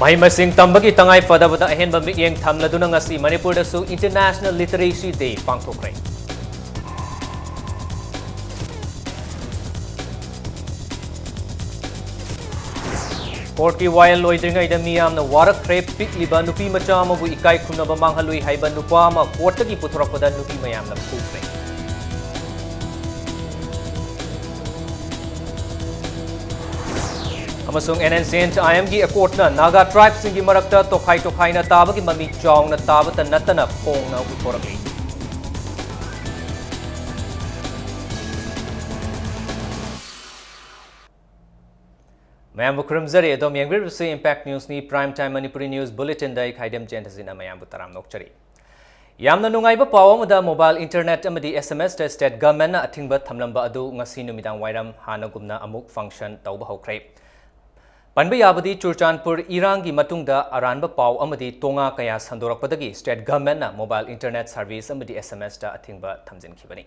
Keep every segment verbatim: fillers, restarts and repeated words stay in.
ꯃꯍꯩ ꯃꯁꯤꯡ ꯇꯝꯕꯒꯤ ꯇꯉꯥꯏ ꯐꯗꯕꯗ ꯑꯍꯦꯟꯕ ꯃꯤꯠꯌꯦꯡ ꯊꯝꯂꯗꯨꯅ ꯉꯁꯤ ꯃꯅꯤꯄꯨꯔꯗꯁꯨ International Literacy Day ꯄꯥꯡꯊꯣꯛꯈ꯭ꯔꯦ꯫ ꯀꯣꯔꯠꯀꯤ ꯋꯥꯌꯦꯜ ꯂꯣꯏꯗ꯭ꯔꯤꯉꯩꯗ ꯃꯤꯌꯥꯝꯅ ꯋꯥꯔꯛꯈ꯭ꯔꯦ꯫ ꯄꯤꯛꯂꯤꯕ ꯅꯨꯄꯤ ꯃꯆꯥ ꯑꯃꯕꯨ ꯏꯀꯥꯏ ꯈꯨꯝꯅꯕ ꯃꯥꯡꯍꯜꯂꯨꯏ ꯍꯥꯏꯕ ꯅꯨꯄꯥ ꯑꯃ ꯀꯣꯔꯠꯇꯒꯤ ꯄꯨꯊꯣꯔꯛꯄꯗ ꯅꯨꯄꯤ ꯃꯌꯥꯝꯅ ꯐꯨꯈ꯭ꯔꯦ꯫ ꯑꯃꯁꯨꯡ NNCNIMꯒꯤ ꯑꯦꯀꯣꯔꯠꯅ ꯅꯥꯒꯥ ꯇ꯭ꯔꯥꯏꯕꯁꯤꯡꯒꯤ ꯃꯔꯛꯇ ꯇꯣꯈꯥꯏ ꯇꯣꯈꯥꯏꯅ ꯇꯥꯕꯒꯤ ꯃꯃꯤ ꯆꯥꯎꯅ ꯇꯥꯕꯇ ꯅꯠꯇꯅ ꯐꯣꯡꯅ ꯎꯠꯊꯣꯔꯛꯂꯤ꯫ ꯃꯌꯥꯝꯕꯨ ꯈꯨꯔꯨꯝꯖꯔꯤ꯫ ꯑꯗꯣꯝ ꯌꯦꯡꯕꯤꯔꯤꯕꯁꯤ Impact Newsꯅꯤ꯫ Prime Time Manipuri News Bulletinꯗ ꯑꯩ ꯈꯥꯏꯗꯦꯝ ꯖꯦꯟꯊꯖꯤꯅ ꯃꯌꯥꯝꯕꯨ ꯇꯔꯥꯝꯅ ꯑꯣꯛꯆꯔꯤ꯫ ꯌꯥꯝꯅ ꯅꯨꯡꯉꯥꯏꯕ ꯄꯥꯎ ꯑꯃꯗ, mobile internet ꯑꯃꯗꯤ SMSꯇ state governmentꯅ ꯑꯊꯤꯡꯕ ꯊꯝꯂꯝꯕ ꯑꯗꯨ ꯉꯁꯤ ꯅꯨꯃꯤꯗꯥꯡ ꯋꯥꯏꯔꯝ ꯍꯥꯟꯅꯒꯨꯝꯅ ꯑꯃꯨꯛ function ꯇꯧꯕ ꯍꯧꯈ꯭ꯔꯦ꯫ ꯄꯟꯕ ꯌꯥꯕꯗꯤ, ꯆꯨꯔꯆꯥꯟꯄꯨꯔ ꯏꯔꯥꯡꯒꯤ ꯃꯇꯨꯡꯗ ꯑꯔꯥꯟꯕ ꯄꯥꯎ ꯑꯃꯗꯤ ꯇꯣꯉꯥ ꯀꯌꯥ ꯁꯟꯗꯣꯔꯛꯄꯗꯒꯤ state governmentꯅ mobile internet service ꯑꯃꯗꯤ SMSꯇ ꯑꯊꯤꯡꯕ ꯊꯝꯖꯤꯟꯈꯤꯕꯅꯤ꯫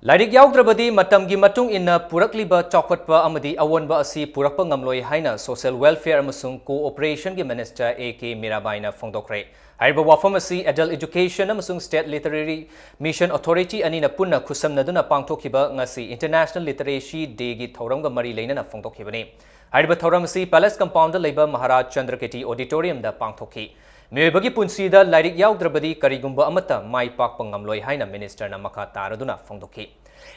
ꯂꯥꯏꯔꯤꯛ ꯌꯥꯎꯗ꯭ꯔꯕꯗꯤ ꯃꯇꯝꯒꯤ ꯃꯇꯨꯡ ꯏꯟꯅ ꯄꯨꯔꯛꯂꯤꯕ ꯆꯥꯎꯈꯠꯄ ꯑꯃꯗꯤ ꯑꯑꯣꯟꯕ ꯑꯁꯤ ꯄꯨꯔꯛꯄ ꯉꯝꯂꯣꯏ ꯍꯥꯏꯅ Social Welfareꯒꯤ Minister A K ꯃꯤꯔꯥꯕꯥꯏꯅ ꯐꯣꯡꯗꯣꯛꯈ꯭ꯔꯦ꯫ ꯍꯥꯏꯔꯤꯕ ꯋꯥꯐꯝ ꯑꯁꯤ Adult Education ꯑꯃꯁꯨꯡ State Literary Mission Authority ꯑꯅꯤꯅ ꯄꯨꯟꯅ ꯈꯨꯠꯁꯝꯅꯗꯨꯅ ꯄꯥꯡꯊꯣꯛꯈꯤꯕ ꯉꯁꯤ International Literacy Dayꯒꯤ ꯊꯧꯔꯝꯒ ꯃꯔꯤ ꯂꯩꯅꯅ ꯐꯣꯡꯗꯣꯛꯈꯤꯕꯅꯤ꯫ ꯍꯥꯏꯔꯤꯕ ꯊꯧꯔꯝ ꯑꯁꯤ Palace Compoundꯗ ꯂꯩꯕ ꯃꯍꯥꯔꯥꯖ ꯆꯟꯗ꯭ꯔꯀꯤꯔꯇꯤ Auditoriumꯗ ꯄꯥꯡꯊꯣꯛꯈꯤ꯫ ꯃꯤꯑꯣꯏꯕꯒꯤ ꯄꯨꯟꯁꯤꯗ ꯂꯥꯏꯔꯤꯛ ꯌꯥꯎꯗ꯭ꯔꯕꯗꯤ ꯀꯔꯤꯒꯨꯝꯕ ꯑꯃꯠꯇ ꯃꯥꯏ ꯄꯥꯛꯄ ꯉꯝꯂꯣꯏ ꯍꯥꯏꯅ ministerꯅ ꯃꯈꯥ ꯇꯥꯔꯗꯨꯅ ꯐꯣꯡꯗꯣꯛꯈꯤ꯫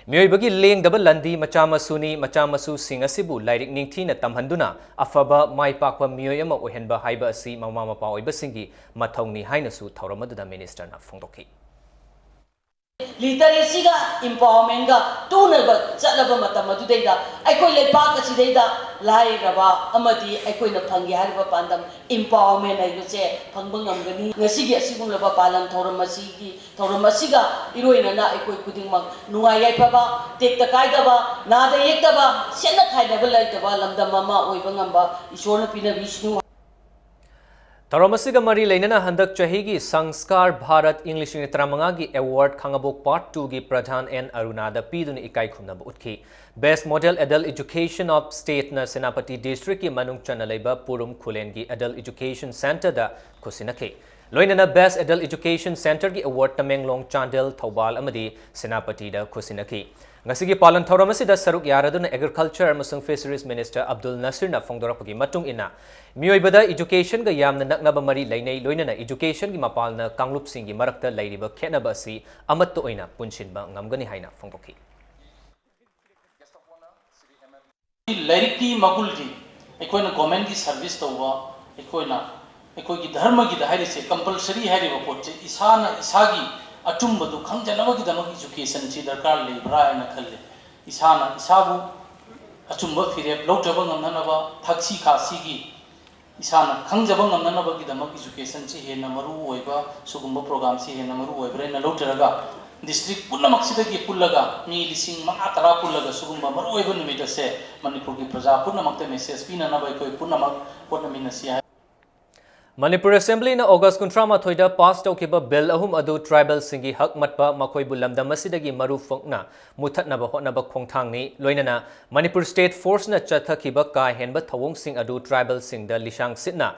ꯃꯤꯑꯣꯏꯕꯒꯤ ꯂꯦꯡꯗꯕ ꯂꯟꯗꯤ ꯃꯆꯥ ꯃꯁꯨꯅꯤ꯫ ꯃꯆꯥ ꯃꯁꯨꯁꯤꯡ ꯑꯁꯤꯕꯨ ꯂꯥꯏꯔꯤꯛ ꯅꯤꯡꯊꯤꯅ ꯇꯝꯍꯟꯗꯨꯅ ꯑꯐꯕ ꯃꯥꯏ ꯄꯥꯛꯄ ꯃꯤꯑꯣꯏ ꯑꯃ ꯑꯣꯏꯍꯟꯕ ꯍꯥꯏꯕ ꯑꯁꯤ ꯃꯃꯥ ꯃꯄꯥ ꯑꯣꯏꯕꯁꯤꯡꯒꯤ ꯃꯊꯧꯅꯤ ꯍꯥꯏꯅꯁꯨ ꯊꯧꯔꯝ ꯑꯗꯨꯗ ministerꯅ ꯐꯣꯡꯗꯣꯛꯈꯤ꯫ Literacyꯒ empowermentꯒ ꯇꯨꯅꯕ ꯆꯠꯂꯕ ꯃꯇꯝ ꯑꯗꯨꯗꯩꯗ ꯑꯩꯈꯣꯏ ꯂꯩꯄꯥꯛ ꯑꯁꯤꯗꯩꯗ ꯂꯥꯏꯔꯕ ꯑꯃꯗꯤ ꯑꯩꯈꯣꯏꯅ ꯐꯪꯒꯦ ꯍꯥꯏꯔꯤꯕ ꯄꯥꯟꯗꯝ empowerment ꯍꯥꯏꯕꯁꯦ ꯐꯪꯕ ꯉꯝꯒꯅꯤ꯫ ꯉꯁꯤꯒꯤ ꯑꯁꯤꯒꯨꯝꯂꯕ ꯄꯥꯂꯟ ꯊꯧꯔꯝ ꯑꯁꯤꯒꯤ, ꯊꯧꯔꯝ ꯑꯁꯤꯒ ꯏꯔꯣꯏꯅꯅ ꯑꯩꯈꯣꯏ ꯈꯨꯗꯤꯡꯃꯛ ꯅꯨꯡꯉꯥꯏ ꯌꯥꯏꯐꯕ, ꯇꯦꯛꯇ ꯀꯥꯏꯗꯕ, ꯅꯥꯗ ꯌꯦꯛꯇꯕ, ꯁꯦꯠꯅ ꯈꯥꯏꯅꯕ ꯂꯩꯇꯕ ꯂꯝꯗꯝ ꯑꯃ ꯑꯣꯏꯕ ꯉꯝꯕ ꯏꯁꯣꯔꯅ ꯄꯤꯅꯕꯤꯁꯅꯨ꯫ ꯊꯧꯔꯝ ꯑꯁꯤꯒ ꯃꯔꯤ ꯂꯩꯅꯅ ꯍꯟꯗꯛ ꯆꯍꯤꯒꯤ ꯁꯪꯁꯀꯥꯔ ꯚꯥꯔꯠ ꯏꯪ ꯂꯤꯁꯤꯡ ꯇꯔꯥꯃꯉꯥꯒꯤ ꯑꯦꯋꯥꯔꯗ ꯈꯥꯉꯕꯣꯛ ꯄꯥꯔꯠ ꯇꯨꯒꯤ ꯄ꯭ꯔꯙꯥꯟ ꯑꯦꯟ ꯑꯔꯨꯅꯥꯗ ꯄꯤꯗꯨꯅ ꯏꯀꯥꯏ ꯈꯨꯝꯅꯕ ꯎꯠꯈꯤ꯫ Best Model Adult Education of Stateꯅ Senapati ꯗꯤꯁꯇ꯭ꯔꯤꯛꯀꯤ ꯃꯅꯨꯡ ꯆꯟꯅ ꯂꯩꯕ ꯄꯨꯔꯨꯝ ꯈꯨꯂꯦꯟꯒꯤ Adult Education Centreꯗ ꯈꯨꯠꯁꯤꯟꯅꯈꯤ꯫ ꯂꯣꯏꯅꯅ Best Adult Education Centreꯒꯤ ꯑꯦꯋꯥꯔꯗ ꯇꯃꯦꯡꯂꯣꯡ, ꯆꯥꯟꯗꯦꯜ, ꯊꯧꯕꯥꯜ ꯑꯃꯗꯤ ꯁꯦꯅꯥꯄꯇꯤꯗ ꯈꯨꯠꯁꯤꯟꯅꯈꯤ꯫ ꯉꯁꯤꯒꯤ ꯄꯥꯂꯟ ꯊꯧꯔꯝ ꯑꯁꯤꯗ ꯁꯔꯨꯛ ꯌꯥꯔꯗꯨꯅ Agriculture ꯑꯃꯁꯨꯡ Fisheries Minister ꯑꯕꯗꯨꯜ ꯅꯁꯤꯔꯅ ꯐꯣꯡꯗꯣꯔꯛꯄꯒꯤ ꯃꯇꯨꯡ ꯏꯟꯅ, ꯃꯤꯑꯣꯏꯕꯗ educationꯒ ꯌꯥꯝꯅ ꯅꯛꯅꯕ ꯃꯔꯤ ꯂꯩꯅꯩ, ꯂꯣꯏꯅꯅ educationꯒꯤ ꯃꯄꯥꯜꯅ ꯀꯥꯡꯂꯨꯞꯁꯤꯡꯒꯤ ꯃꯔꯛꯇ ꯂꯩꯔꯤꯕ ꯈꯦꯠꯅꯕ ꯑꯁꯤ ꯑꯃꯠꯇ ꯑꯣꯏꯅ ꯄꯨꯟꯁꯤꯟꯕ ꯉꯝꯒꯅꯤ ꯍꯥꯏꯅ ꯐꯣꯡꯗꯣꯛꯈꯤ꯫ ꯂꯥꯏꯔꯤꯛꯀꯤ ꯃꯒꯨꯟꯗꯤ ꯑꯩꯈꯣꯏꯅ governmentꯀꯤ service ꯇꯧꯕ, ꯑꯩꯈꯣꯏꯅ ꯑꯩꯈꯣꯏꯒꯤ ꯙꯔꯃꯒꯤꯗ ꯍꯥꯏꯔꯤꯁꯦ compulsory ꯍꯥꯏꯔꯤꯕ ꯄꯣꯠꯁꯦ ꯏꯁꯥꯅ ꯏꯁꯥꯒꯤ ꯑꯆꯨꯝꯕꯗꯨ ꯈꯪꯖꯅꯕꯒꯤꯗꯃꯛ educationꯁꯤ ꯗꯔꯀꯥꯔ ꯂꯩꯕ꯭ꯔꯥ ꯍꯥꯏꯅ ꯈꯜꯂꯤ꯫ ꯏꯁꯥꯅ ꯏꯁꯥꯕꯨ ꯑꯆꯨꯝꯕ ꯐꯤꯔꯦꯞ ꯂꯧꯖꯕ ꯉꯝꯅꯅꯕ, ꯊꯛꯁꯤ ꯈꯥꯁꯤꯒꯤ ꯏꯁꯥꯅ ꯈꯪꯖꯕ ꯉꯝꯅꯅꯕꯒꯤꯗꯃꯛ educationꯁꯤ ꯍꯦꯟꯅ ꯃꯔꯨ ꯑꯣꯏꯕ, ꯁꯤꯒꯨꯝꯕ programꯁꯤ ꯍꯦꯟꯅ ꯃꯔꯨ ꯑꯣꯏꯕ꯭ꯔꯥ ꯍꯥꯏꯅ ꯂꯧꯖꯔꯒ, district ꯄꯨꯝꯅꯃꯛꯁꯤꯗꯒꯤ ꯄꯨꯜꯂꯒ, ꯃꯤ ꯂꯤꯁꯤꯡ ꯃꯉꯥ ꯇꯔꯥ ꯄꯨꯜꯂꯒ ꯁꯤꯒꯨꯝꯕ ꯃꯔꯨꯑꯣꯏꯕ ꯅꯨꯃꯤꯠ ꯑꯁꯦ ꯃꯅꯤꯄꯨꯔꯒꯤ ꯄ꯭ꯔꯖꯥ ꯄꯨꯝꯅꯃꯛꯇ message ꯄꯤꯅꯅꯕ ꯑꯩꯈꯣꯏ ꯄꯨꯝꯅꯃꯛ ꯍꯣꯠꯅꯃꯤꯟꯅꯁꯤ ꯍꯥꯏ꯫ ꯃꯅꯤꯄꯨꯔ Assemblyꯅ August ꯀꯨꯟꯊ꯭ꯔꯥ ꯃꯥꯊꯣꯏꯗ pass ꯇꯧꯈꯤꯕ bill ꯑꯍꯨꯝ ꯑꯗꯨ tribalꯁꯤꯡꯒꯤ ꯍꯛ ꯃꯠꯄ, ꯃꯈꯣꯏꯕꯨ ꯂꯝꯗꯝ ꯑꯁꯤꯗꯒꯤ ꯃꯔꯨ ꯐꯣꯛꯅ ꯃꯨꯊꯠꯅꯕ ꯍꯣꯠꯅꯕ ꯈꯣꯡꯊꯥꯡꯅꯤ꯫ ꯂꯣꯏꯅꯅ ꯃꯅꯤꯄꯨꯔ State Forceꯅ ꯆꯠꯊꯈꯤꯕ ꯀꯥ ꯍꯦꯟꯕ ꯊꯧꯑꯣꯡꯁꯤꯡ ꯑꯗꯨ tribalꯁꯤꯡꯗ ꯂꯤꯁꯥꯡ ꯁꯤꯠꯅ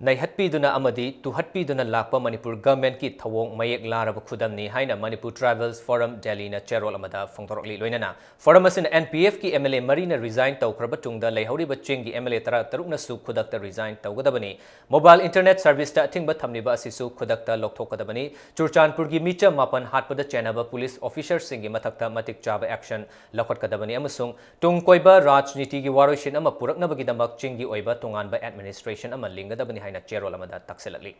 ꯅꯩꯍꯠꯄꯤꯗꯨꯅ ꯑꯃꯗꯤ ꯇꯨꯍꯠꯄꯤꯗꯨꯅ ꯂꯥꯛꯄ ꯃꯅꯤꯄꯨꯔ governmentꯀꯤ ꯊꯧꯑꯣꯡ ꯃꯌꯦꯛ ꯂꯥꯔꯕ ꯈꯨꯗꯝꯅꯤ ꯍꯥꯏꯅ Manipur Tribals Forum Delhiꯅ ꯆꯦꯔꯣꯜ ꯑꯃꯗ ꯐꯣꯡꯗꯣꯔꯛꯂꯤ꯫ ꯂꯣꯏꯅꯅ Forum ꯑꯁꯤꯅ NPFꯀꯤ MLA ꯃꯔꯤꯅ resign ꯇꯧꯈ꯭ꯔꯕ ꯇꯨꯡꯗ ꯂꯩꯍꯧꯔꯤꯕ ꯆꯤꯡꯒꯤ MLA ꯇꯔꯥ ꯇꯔꯨꯛꯅꯁꯨ ꯈꯨꯗꯛꯇ resign ꯇꯧꯒꯗꯕꯅꯤ꯫ Mobile internet serviceꯇ ꯑꯊꯤꯡꯕ ꯊꯝꯂꯤꯕ ꯑꯁꯤꯁꯨ ꯈꯨꯗꯛꯇ ꯂꯧꯊꯣꯛꯀꯗꯕꯅꯤ꯫ ꯆꯨꯔꯆꯥꯟꯄꯨꯔꯒꯤ ꯃꯤꯆꯝ ꯃꯥꯄꯟ ꯍꯥꯠꯄꯗ ꯆꯦꯟꯅꯕ police officerꯁꯤꯡꯒꯤ ꯃꯊꯛꯇ ꯃꯇꯤꯛ ꯆꯥꯕ action ꯂꯧꯈꯠꯀꯗꯕꯅꯤ ꯑꯃꯁꯨꯡ ꯇꯨꯡ ꯀꯣꯏꯕ ꯔꯥꯖꯅꯤꯇꯤꯒꯤ ꯋꯥꯔꯣꯏꯁꯤꯟ ꯑꯃ ꯄꯨꯔꯛꯅꯕꯒꯤꯗꯃꯛ ꯆꯤꯡꯒꯤ ꯑꯣꯏꯕ ꯇꯣꯉꯥꯟꯕ administration ꯑꯃ ꯂꯤꯡꯒꯗꯕꯅꯤ ꯍꯥꯏꯅ ꯆꯦꯔꯣꯜ ꯑꯃꯗ ꯇꯛꯁꯤꯜꯂꯛꯂꯤ꯫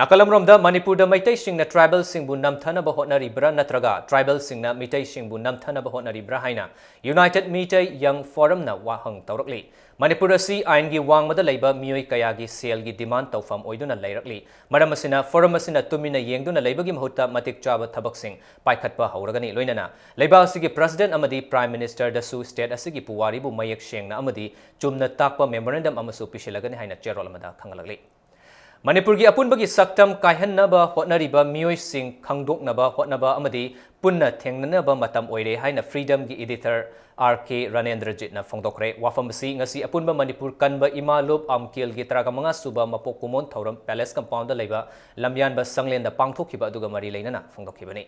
ꯅꯥꯀꯜ ꯑꯃꯔꯣꯝꯗ, ꯃꯅꯤꯄꯨꯔꯗ ꯃꯩꯇꯩꯁꯤꯡꯅ tribalꯁꯤꯡꯕꯨ ꯅꯝꯊꯅꯕ ꯍꯣꯠꯅꯔꯤꯕ꯭ꯔꯥ ꯅꯠꯇ꯭ꯔꯒ tribalꯁꯤꯡꯅ ꯃꯤꯇꯩꯁꯤꯡꯕꯨ ꯅꯝꯊꯅꯕ ꯍꯣꯠꯅꯔꯤꯕ꯭ꯔꯥ ꯍꯥꯏꯅ United Meitei Young Forumꯅ ꯋꯥꯍꯪ ꯇꯧꯔꯛꯂꯤ꯫ ꯃꯅꯤꯄꯨꯔ ꯑꯁꯤ ꯑꯥꯏꯟꯒꯤ ꯋꯥꯡꯃꯗ ꯂꯩꯕ ꯃꯤꯑꯣꯏ ꯀꯌꯥꯒꯤ ꯁꯦꯜꯒꯤ demand ꯇꯧꯐꯝ ꯑꯣꯏꯗꯨꯅ ꯂꯩꯔꯛꯂꯤ꯫ ꯃꯔꯝ ꯑꯁꯤꯅ Forum ꯑꯁꯤꯅ ꯇꯨꯃꯤꯟꯅ ꯌꯦꯡꯗꯨꯅ ꯂꯩꯕꯒꯤ ꯃꯍꯨꯠꯇ ꯃꯇꯤꯛ ꯆꯥꯕ ꯊꯕꯛꯁꯤꯡ ꯄꯥꯏꯈꯠꯄ ꯍꯧꯔꯒꯅꯤ꯫ ꯂꯣꯏꯅꯅ ꯂꯩꯕꯥꯛ ꯑꯁꯤꯒꯤ President ꯑꯃꯗꯤ Prime Ministerꯗꯁꯨ state ꯑꯁꯤꯒꯤ ꯄꯨꯋꯥꯔꯤꯕꯨ ꯃꯌꯦꯛ ꯁꯦꯡꯅ ꯑꯃꯗꯤ ꯆꯨꯝꯅ ꯇꯥꯛꯄ memorandum ꯑꯃꯁꯨ ꯄꯤꯁꯤꯜꯂꯒꯅꯤ ꯍꯥꯏꯅ ꯆꯦꯔꯣꯜ ꯑꯃꯗ ꯈꯪꯍꯜꯂꯛꯂꯤ꯫ ꯃꯅꯤꯄꯨꯔꯒꯤ ꯑꯄꯨꯟꯕꯒꯤ ꯁꯛꯇꯝ ꯀꯥꯏꯍꯟꯅꯕ ꯍꯣꯠꯅꯔꯤꯕ ꯃꯤꯑꯣꯏꯁꯤꯡ ꯈꯪꯗꯣꯛꯅꯕ ꯍꯣꯠꯅꯕ ꯑꯃꯗꯤ ꯄꯨꯟꯅ ꯊꯦꯡꯅꯅꯕ ꯃꯇꯝ ꯑꯣꯏꯔꯦ ꯍꯥꯏꯅ Freedomꯒꯤ editor R K ꯔꯥꯅꯦꯟꯗ꯭ꯔꯖꯤꯠꯅ ꯐꯣꯡꯗꯣꯛꯈ꯭ꯔꯦ꯫ ꯋꯥꯐꯝ ꯑꯁꯤ ꯉꯁꯤ ꯑꯄꯨꯟꯕ ꯃꯅꯤꯄꯨꯔ ꯀꯟꯕ ꯏꯃꯥ ꯂꯨꯞ ꯑꯝꯀꯦꯜꯒꯤ ꯇꯔꯥꯃꯉꯥ ꯁꯨꯕ ꯃꯄꯣꯛ ꯀꯨꯝꯑꯣꯟ ꯊꯧꯔꯝ Palace Compoundꯗ ꯂꯩꯕ ꯂꯝꯌꯥꯟꯕ ꯁꯪꯂꯦꯟꯗ ꯄꯥꯡꯊꯣꯛꯈꯤꯕ ꯑꯗꯨꯒ ꯃꯔꯤ ꯂꯩꯅꯅ ꯐꯣꯡꯗꯣꯛꯈꯤꯕꯅꯤ꯫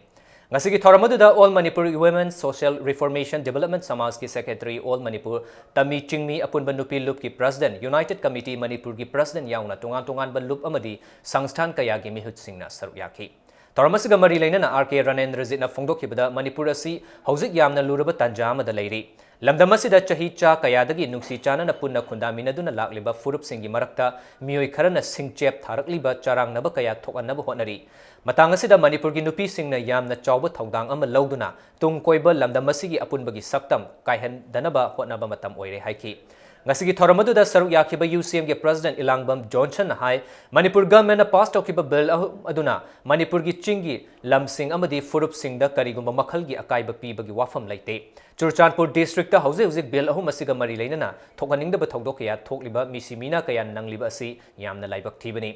ꯉꯁꯤꯒꯤ ꯊꯧꯔꯝ ꯑꯗꯨꯗ All Manipur Women Social Reformation Development ꯁꯃꯥꯖꯀꯤ secretary, All Manipur ꯇꯝꯃꯤ ꯆꯤꯡꯃꯤ ꯑꯄꯨꯟꯕ ꯅꯨꯄꯤ ꯂꯨꯞꯀꯤ president, United Committee ꯃꯅꯤꯄꯨꯔꯒꯤ president ꯌꯥꯎꯅ ꯇꯣꯉꯥꯟ ꯇꯣꯉꯥꯟꯕ ꯂꯨꯞ ꯑꯃꯗꯤ ꯁꯪꯁꯊꯥꯟ ꯀꯌꯥꯒꯤ ꯃꯤꯍꯨꯠꯁꯤꯡꯅ ꯁꯔꯨꯛ ꯌꯥꯈꯤ꯫ ꯊꯧꯔꯝ ꯑꯁꯤꯒ ꯃꯔꯤ ꯂꯩꯅꯅ R K ꯔꯥꯅꯦꯟꯗ꯭ꯔꯖꯤꯠꯅ ꯐꯣꯡꯗꯣꯛꯈꯤꯕꯗ, ꯃꯅꯤꯄꯨꯔ ꯑꯁꯤ ꯍꯧꯖꯤꯛ ꯌꯥꯝꯅ ꯂꯨꯔꯕ ꯇꯥꯟꯖꯥ ꯑꯃꯗ ꯂꯩꯔꯤ꯫ ꯂꯝꯗꯝ ꯑꯁꯤꯗ ꯆꯍꯤ ꯆꯥ ꯀꯌꯥꯗꯒꯤ ꯅꯨꯡꯁꯤ ꯆꯥꯟꯅꯅ ꯄꯨꯟꯅ ꯈꯨꯟꯗꯥꯃꯤꯟꯅꯗꯨꯅ ꯂꯥꯛꯂꯤꯕ ꯐꯨꯔꯨꯞꯁꯤꯡꯒꯤ ꯃꯔꯛꯇ ꯃꯤꯑꯣꯏ ꯈꯔꯅ ꯁꯤꯡꯆꯦꯞ ꯊꯥꯔꯛꯂꯤꯕ ꯆꯔꯥꯡꯅꯕ ꯀꯌꯥ ꯊꯣꯛꯍꯟꯅꯕ ꯍꯣꯠꯅꯔꯤ꯫ ꯃꯇꯥꯡ ꯑꯁꯤꯗ ꯃꯅꯤꯄꯨꯔꯒꯤ ꯅꯨꯄꯤꯁꯤꯡꯅ ꯌꯥꯝꯅ ꯆꯥꯎꯕ ꯊꯧꯗꯥꯡ ꯑꯃ ꯂꯧꯗꯨꯅ ꯇꯨꯡ ꯀꯣꯏꯕ ꯂꯝꯗꯝ ꯑꯁꯤꯒꯤ ꯑꯄꯨꯟꯕꯒꯤ ꯁꯛꯇꯝ ꯀꯥꯏꯍꯟꯗꯅꯕ ꯍꯣꯠꯅꯕ ꯃꯇꯝ ꯑꯣꯏꯔꯦ ꯍꯥꯏꯈꯤ꯫ ꯉꯁꯤꯒꯤ ꯊꯧꯔꯝ ꯑꯗꯨꯗ ꯁꯔꯨꯛ ꯌꯥꯈꯤꯕ UCMꯒꯤ president ꯏꯂꯥꯡꯕꯝ ꯖꯣꯟꯁꯟꯅ ꯍꯥꯏ, ꯃꯅꯤꯄꯨꯔ governmentꯅ pass ꯇꯧꯈꯤꯕ bill ꯑꯍꯨꯝ ꯑꯗꯨꯅ ꯃꯅꯤꯄꯨꯔꯒꯤ ꯆꯤꯡꯒꯤ ꯂꯝꯁꯤꯡ ꯑꯃꯗꯤ ꯐꯨꯔꯨꯞꯁꯤꯡꯗ ꯀꯔꯤꯒꯨꯝꯕ ꯃꯈꯜꯒꯤ ꯑꯀꯥꯏꯕ ꯄꯤꯕꯒꯤ ꯋꯥꯐꯝ ꯂꯩꯇꯦ꯫ ꯆꯨꯔꯆꯥꯟꯄꯨꯔ districtꯇ ꯍꯧꯖꯤꯛ ꯍꯧꯖꯤꯛ bill ꯑꯍꯨꯝ ꯑꯁꯤꯒ ꯃꯔꯤ ꯂꯩꯅꯅ ꯊꯣꯛꯍꯟꯅꯤꯡꯗꯕ ꯊꯧꯗꯣꯛ ꯀꯌꯥ ꯊꯣꯛꯂꯤꯕ, ꯃꯤꯁꯤ ꯃꯤꯅꯥ ꯀꯌꯥ ꯅꯪꯂꯤꯕ ꯑꯁꯤ ꯌꯥꯝꯅ ꯂꯥꯏꯕꯛ ꯊꯤꯕꯅꯤ꯫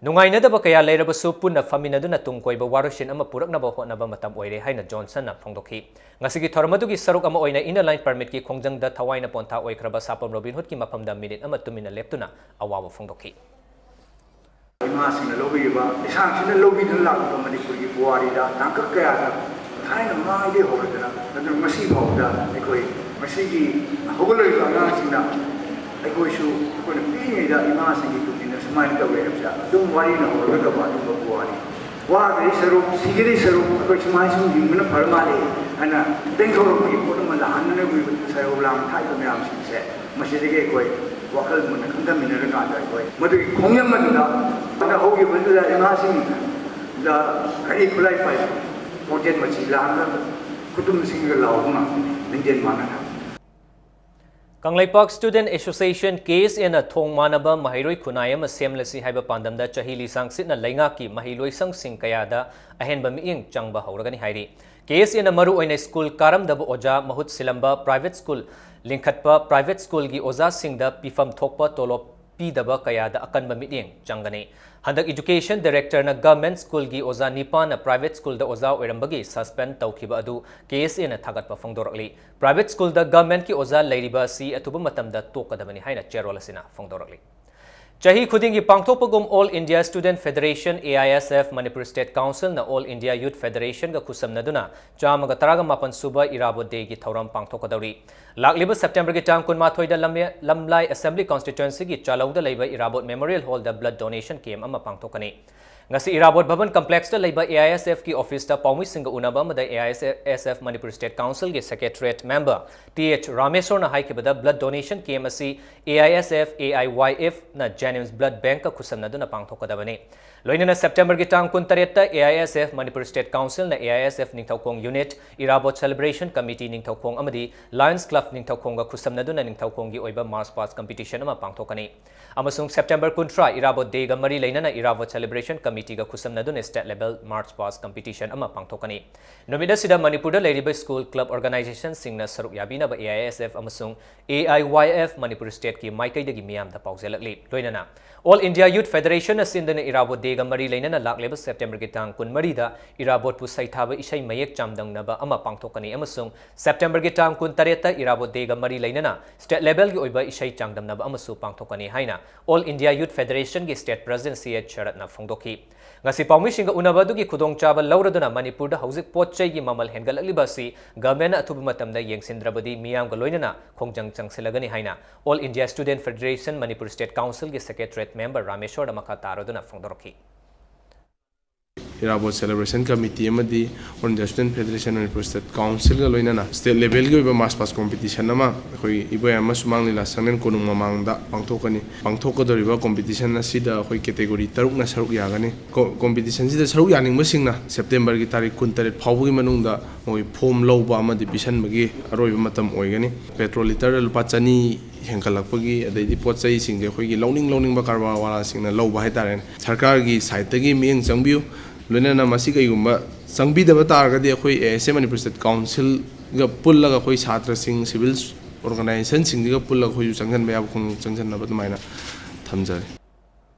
ꯅꯨꯡꯉꯥꯏꯅꯗꯕ ꯀꯌꯥ ꯂꯩꯔꯕꯁꯨ ꯄꯨꯟꯅ ꯐꯝꯃꯤꯟꯅꯗꯨꯅ ꯇꯨꯡ ꯀꯣꯏꯕ ꯋꯥꯔꯣꯏꯁꯤꯟ ꯑꯃ ꯄꯨꯔꯛꯅꯕ ꯍꯣꯠꯅꯕ ꯃꯇꯝ ꯑꯣꯏꯔꯦ ꯍꯥꯏꯅ ꯖꯣꯟꯁꯟꯅ ꯐꯣꯡꯗꯣꯛꯈꯤ꯫ ꯉꯁꯤꯒꯤ ꯊꯧꯔꯝ ꯑꯗꯨꯒꯤ ꯁꯔꯨꯛ ꯑꯃ ꯑꯣꯏꯅ Inner Line Permitꯀꯤ ꯈꯣꯡꯖꯪꯗ ꯊꯋꯥꯏꯅ ꯄꯣꯟꯊꯥ ꯑꯣꯏꯈ꯭ꯔꯕ ꯁꯥꯄꯝ ꯔꯣꯕꯤꯟ ꯍꯨꯗꯀꯤ ꯃꯐꯝꯗ minute ꯑꯃ ꯇꯨꯃꯤꯟꯅ ꯂꯦꯞꯇꯨꯅ ꯑꯋꯥꯕ ꯐꯣꯡꯗꯣꯛꯈꯤ꯫ ꯏꯃꯥꯁꯤꯡꯅ ꯂꯧꯕꯤꯔꯤꯕ ꯂꯤꯁꯥꯡꯁꯤꯟꯅ ꯂꯧꯕꯤꯗꯨꯅ ꯂꯥꯛꯂꯤꯕ ꯃꯅꯤꯄꯨꯔꯒꯤ ꯄꯨꯋꯥꯔꯤꯗ ꯇꯥꯡꯀꯛ ꯀꯌꯥꯗ ꯊꯥꯏꯅ ꯃꯃꯥꯡꯉꯩꯗꯒꯤ ꯍꯧꯔꯗꯅ ꯑꯗꯨꯅ ꯉꯁꯤ ꯐꯥꯎꯕꯗ ꯑꯩꯈꯣꯏ ꯃꯁꯤꯒꯤ ꯍꯧꯒꯠꯂꯛꯂꯤꯕ ꯑꯉꯥꯡꯁꯤꯡꯅ ꯑꯩꯈꯣꯏꯁꯨ ꯑꯩꯈꯣꯏꯅ ꯄꯤꯛꯏꯉꯩꯗ ꯏꯃꯥꯁꯤꯡꯒꯤ ꯇꯨꯡ ꯏꯟꯅ ꯁꯨꯃꯥꯏꯅ ꯇꯧꯋꯦ ꯍꯥꯏꯕꯁꯦ ꯑꯗꯨꯝ ꯋꯥꯔꯤꯅ ꯍꯧꯔꯒꯗꯕ ꯑꯗꯨꯝꯕ ꯄꯨꯋꯥꯔꯤ꯫ ꯋꯥꯒꯗꯤ ꯁꯔꯨꯛ, ꯁꯤꯒꯗꯤ ꯁꯔꯨꯛ, ꯑꯩꯈꯣꯏ ꯁꯨꯃꯥꯏꯅ ꯁꯨꯝ ꯍꯤꯡꯕꯅ ꯐꯔ ꯃꯥꯜꯂꯦ ꯍꯥꯏꯅ ꯇꯦꯡꯊꯣꯔꯛꯄꯒꯤ ꯄꯣꯠ ꯑꯃ ꯂꯥꯛꯍꯟꯗꯅ ꯑꯩꯈꯣꯏ ꯁꯩꯔꯧ ꯂꯥꯡ ꯊꯥꯛꯏꯕ ꯃꯌꯥꯝꯁꯤꯡꯁꯦ, ꯃꯁꯤꯗꯒꯤ ꯑꯩꯈꯣꯏ ꯋꯥꯈꯜ ꯃꯨꯟꯅ ꯈꯟꯊꯃꯤꯟꯅꯔꯀꯥꯟꯗ ꯑꯩꯈꯣꯏ ꯃꯗꯨꯒꯤ ꯈꯣꯡꯖꯪ ꯑꯗꯨꯗ ꯍꯧꯈꯤꯕꯗꯨꯗ ꯏꯃꯥꯁꯤꯡꯗ ꯀꯔꯤ ꯈꯨꯠꯂꯥꯏ ꯄꯥꯏ, ꯀꯣꯟꯖꯦꯟ ꯃꯆꯤ ꯂꯥꯡꯒ ꯈꯨꯇꯨꯝꯁꯤꯡꯒ ꯂꯥꯎꯕ ꯉꯝꯒꯅꯤ ꯂꯤꯡꯖꯦꯜ ꯃꯥꯟꯅꯅ꯫ ꯀꯪꯂꯩꯄꯥꯛ Student Association, KSAꯅ ꯊꯣꯡ ꯃꯥꯟꯅꯕ ꯃꯍꯩꯔꯣꯏ ꯈꯨꯟꯅꯥꯏ ꯑꯃ ꯁꯦꯝꯂꯁꯤ ꯍꯥꯏꯕ ꯄꯥꯟꯗꯝꯗ ꯆꯍꯤ ꯂꯤꯁꯥꯡ ꯁꯤꯠꯅ ꯂꯩꯉꯥꯛꯀꯤ ꯃꯍꯩꯂꯣꯏꯁꯪꯁꯤꯡ ꯀꯌꯥꯗ ꯑꯍꯦꯟꯕ ꯃꯤꯠꯌꯦꯡ ꯆꯪꯕ ꯍꯧꯔꯒꯅꯤ ꯍꯥꯏꯔꯤ꯫ KSAꯅ ꯃꯔꯨꯑꯣꯏꯅ ꯁ꯭ꯀꯨꯜ ꯀꯥꯔꯝꯗꯕ ꯑꯣꯖꯥ ꯃꯍꯨꯠ ꯁꯤꯜꯂꯝꯕ, private school ꯂꯤꯡꯈꯠꯄ, private schoolꯒꯤ ꯑꯣꯖꯥꯁꯤꯡꯗ ꯄꯤꯐꯝ ꯊꯣꯛꯄ ꯇꯣꯂꯣꯞ ꯄꯤꯗꯕ ꯀꯌꯥꯗ ꯑꯀꯟꯕ ꯃꯤꯠꯌꯦꯡ ꯆꯪꯒꯅꯤ꯫ ꯍꯟꯗꯛ Education Directorꯅ government schoolꯒꯤ ꯑꯣꯖꯥ ꯅꯤꯄꯥꯟꯅ private schoolꯗ ꯑꯣꯖꯥ ꯑꯣꯏꯔꯝꯕꯒꯤ suspend ꯇꯧꯈꯤꯕ ꯑꯗꯨ KSAꯅ ꯊꯥꯒꯠꯄ ꯐꯣꯡꯗꯣꯔꯛꯂꯤ꯫ Private schoolꯗ governmentꯀꯤ ꯑꯣꯖꯥ ꯂꯩꯔꯤꯕ ꯑꯁꯤ ꯑꯊꯨꯕ ꯃꯇꯝꯗ ꯇꯣꯛꯀꯗꯕꯅꯤ ꯍꯥꯏꯅ ꯆꯦꯔꯣꯜ ꯑꯁꯤꯅ ꯐꯣꯡꯗꯣꯔꯛꯂꯤ꯫ ꯆꯍꯤ ꯈꯨꯗꯤꯡꯒꯤ ꯄꯥꯡꯊꯣꯛꯄꯒꯨꯝ All India Student Federation, AISF, Manipur State Councilꯅ All India Youth Federationꯒ ꯈꯨꯠꯁꯝꯅꯗꯨꯅ ꯆꯥꯝꯃꯒ ꯇꯔꯥꯒ ꯃꯥꯄꯟ ꯁꯨꯕ ꯏꯔꯥꯕꯣꯠ Dayꯒꯤ ꯊꯧꯔꯝ ꯄꯥꯡꯊꯣꯛꯀꯗꯧꯔꯤ꯫ ꯂꯥꯛꯂꯤꯕ Septemberꯒꯤ ꯇꯥꯡ ꯀꯨꯟꯃꯥꯊꯣꯏꯗ ꯂꯝꯂꯦ-, ꯂꯝꯂꯥꯏ Assembly Constituencyꯒꯤ ꯆꯥꯂꯧꯗ ꯂꯩꯕ ꯏꯔꯥꯕꯣꯠ Memorial Hallꯗ blood donation camp ꯑꯃ ꯄꯥꯡꯊꯣꯛꯀꯅꯤ꯫ ꯉꯁꯤ ꯏꯔꯥꯕꯣꯠ ꯚꯕꯟ complexꯇ ꯂꯩꯕ AISFꯀꯤ officeꯇ ꯄꯥꯎꯃꯤꯁꯤꯡꯒ ꯎꯅꯕ ꯑꯃꯗ AISF Manipur State Councilꯒꯤ secretariat member Th Rameshwarꯅ ꯍꯥꯏꯈꯤꯕꯗ, blood donation camp ꯑꯁꯤ AISF, AIYFꯅ JNIMS blood bankꯀ ꯈꯨꯠꯁꯝꯅꯗꯨꯅ ꯄꯥꯡꯊꯣꯛꯀꯗꯕꯅꯤ꯫ ꯂꯣꯏꯅꯅ Septemberꯒꯤ ꯇꯥꯡ ꯀꯨꯟꯇꯔꯦꯠꯇ AISF Manipur State Councilꯅ AISF Ningthoukhong unit, ꯏꯔꯥꯕꯣꯠ Celebration Committee ꯅꯤꯡꯊꯧꯈꯣꯡ ꯑꯃꯗꯤ Lions Club ꯅꯤꯡꯊꯧꯈꯣꯡꯒ ꯈꯨꯠꯁꯝꯅꯗꯨꯅ ꯅꯤꯡꯊꯧꯈꯣꯡꯒꯤ ꯑꯣꯏꯕ march past competition ꯑꯃ ꯄꯥꯡꯊꯣꯛꯀꯅꯤ꯫ ꯑꯃꯁꯨꯡ September ꯀꯨꯟꯊ꯭ꯔꯥ, ꯏꯔꯥꯕꯣꯠ Dayꯒ ꯃꯔꯤ ꯂꯩꯅꯅ ꯏꯔꯥꯕꯣꯠ Celebration Committeeꯒ ꯈꯨꯠꯁꯝꯅꯗꯨꯅ state level march past competition ꯑꯃ ꯄꯥꯡꯊꯣꯛꯀꯅꯤ꯫ ꯅꯨꯃꯤꯠ ꯑꯁꯤꯗ ꯃꯅꯤꯄꯨꯔꯗ ꯂꯩꯔꯤꯕ school, club, organizationꯁꯤꯡꯅ ꯁꯔꯨꯛ ꯌꯥꯕꯤꯅꯕ AISF ꯑꯃꯁꯨꯡ AIYF Manipur Stateꯀꯤ ꯃꯥꯏꯀꯩꯗꯒꯤ ꯃꯤꯌꯥꯝꯗ ꯄꯥꯎꯖꯦꯜꯂꯛꯂꯤ꯫ ꯂꯣꯏꯅꯅ All India Youth Federationꯅ ꯁꯤꯟꯗꯨꯅ ꯏꯔꯥꯕꯣꯠ Dayꯒ ꯃꯔꯤ ꯂꯩꯅꯅ ꯂꯥꯛꯂꯤꯕ Septemberꯒꯤ ꯇꯥꯡ ꯀꯨꯟꯃꯔꯤꯗ ꯏꯔꯥꯕꯣꯠꯄꯨ ꯁꯩꯊꯥꯕ ꯏꯁꯩ ꯃꯌꯦꯛ ꯆꯥꯝꯗꯝꯅꯕ ꯑꯃ ꯄꯥꯡꯊꯣꯛꯀꯅꯤ ꯑꯃꯁꯨꯡ Septemberꯒꯤ ꯇꯥꯡ ꯀꯨꯟꯇꯔꯦꯠꯇ ꯏꯔꯥꯕꯣꯠ Dayꯒ ꯃꯔꯤ ꯂꯩꯅꯅ state levelꯒꯤ ꯑꯣꯏꯕ ꯏꯁꯩ ꯆꯥꯡꯗꯝꯅꯕ ꯑꯃꯁꯨ ꯄꯥꯡꯊꯣꯛꯀꯅꯤ ꯍꯥꯏꯅ All India Youth Federationꯒꯤ state president ꯁꯤ ꯑꯦꯆ ꯁꯔꯠꯅ ꯐꯣꯡꯗꯣꯛꯈꯤ꯫ ꯉꯁꯤ ꯄꯥꯎꯃꯤꯁꯤꯡꯒ ꯎꯅꯕ ꯑꯗꯨꯒꯤ ꯈꯨꯗꯣꯡꯆꯥꯕ ꯂꯧꯔꯗꯨꯅ ꯃꯅꯤꯄꯨꯔꯗ ꯍꯧꯖꯤꯛ ꯄꯣꯠ ꯆꯩꯒꯤ ꯃꯃꯜ ꯍꯦꯟꯒꯠꯂꯛꯂꯤꯕ ꯑꯁꯤ governmentꯅ ꯑꯊꯨꯕ ꯃꯇꯝꯗ ꯌꯦꯡꯁꯤꯟꯗ꯭ꯔꯕꯗꯤ ꯃꯤꯌꯥꯝꯒ ꯂꯣꯏꯅꯅ ꯈꯣꯡꯖꯪ ꯆꯪꯁꯤꯜꯂꯒꯅꯤ ꯍꯥꯏꯅ All India Student Federation Manipur State Councilꯒꯤ secretariat member ꯔꯥꯃꯦꯁꯣꯔꯗ ꯃꯈꯥ ꯇꯥꯔꯗꯨꯅ ꯐꯣꯡꯗꯣꯔꯛꯈꯤ꯫ ꯏꯔꯥꯕꯣꯠ Celebration Committee ꯑꯃꯗꯤ All India Student Federation Manipur State Councilꯒ ꯂꯣꯏꯅꯅ state levelꯒꯤ ꯑꯣꯏꯕ march past competition ꯑꯃ ꯑꯩꯈꯣꯏ ꯏꯕꯣꯌꯥꯏꯃ ꯁꯨꯃꯥꯡ ꯂꯤꯂꯥ ꯁꯪꯂꯦꯟ ꯀꯣꯅꯨꯡ ꯃꯃꯥꯡꯗ ꯄꯥꯡꯊꯣꯛꯀꯅꯤ꯫ ꯄꯥꯡꯊꯣꯛꯀꯗꯧꯔꯤꯕ competition ꯑꯁꯤꯗ ꯑꯩꯈꯣꯏ category ꯇꯔꯨꯛꯅ ꯁꯔꯨꯛ ꯌꯥꯒꯅꯤ꯫ ꯀꯣ-, competitionꯁꯤꯗ ꯁꯔꯨꯛ ꯌꯥꯅꯤꯡꯕꯁꯤꯡꯅ Septemberꯒꯤ ꯇꯥꯔꯤꯛ ꯀꯨꯟꯇꯔꯦꯠ ꯐꯥꯎꯕꯒꯤ ꯃꯅꯨꯡꯗ ꯃꯣꯏ form ꯂꯧꯕ ꯑꯃꯗꯤ ꯄꯤꯁꯟꯕꯒꯤ ꯑꯔꯣꯏꯕ ꯃꯇꯝ ꯑꯣꯏꯒꯅꯤ꯫ Petrol litre ꯂꯨꯄꯥ ꯆꯅꯤ ꯍꯦꯟꯒꯠꯂꯛꯄꯒꯤ, ꯑꯗꯩꯗꯤ ꯄꯣꯠ ꯆꯩꯁꯤꯡꯁꯦ ꯑꯩꯈꯣꯏꯒꯤ ꯂꯧꯅꯤꯡ ꯂꯧꯅꯤꯡꯕ ꯀꯔꯕꯥꯔ ꯋꯥꯂꯥꯁꯤꯡꯅ ꯂꯧꯕ ꯍꯥꯏꯇꯥꯔꯦꯅꯦ꯫ ꯁꯔꯀꯥꯔꯒꯤ sideꯇꯒꯤ ꯃꯤꯠꯌꯦꯡ ꯆꯪꯕꯤꯌꯨ꯫ ꯂꯣꯏꯅꯅ ꯃꯁꯤ ꯀꯩꯒꯨꯝꯕ ꯆꯪꯕꯤꯗꯕ ꯇꯥꯔꯒꯗꯤ ꯑꯩꯈꯣꯏ AISF Manipur State Councilꯒ ꯄꯨꯜꯂꯒ ꯑꯩꯈꯣꯏ ꯁꯥꯇ꯭ꯔꯁꯤꯡ, civil ꯑꯣꯔꯒꯅꯥꯏꯖꯦꯁꯟꯁꯤꯡꯁꯤꯒ ꯄꯨꯜꯂꯒ ꯑꯩꯈꯣꯏꯁꯨ ꯆꯪꯁꯤꯟꯕ ꯌꯥꯕ ꯈꯣꯡ ꯆꯪꯁꯤꯟꯅꯕ ꯑꯗꯨꯃꯥꯏꯅ ꯊꯝꯖꯔꯤ꯫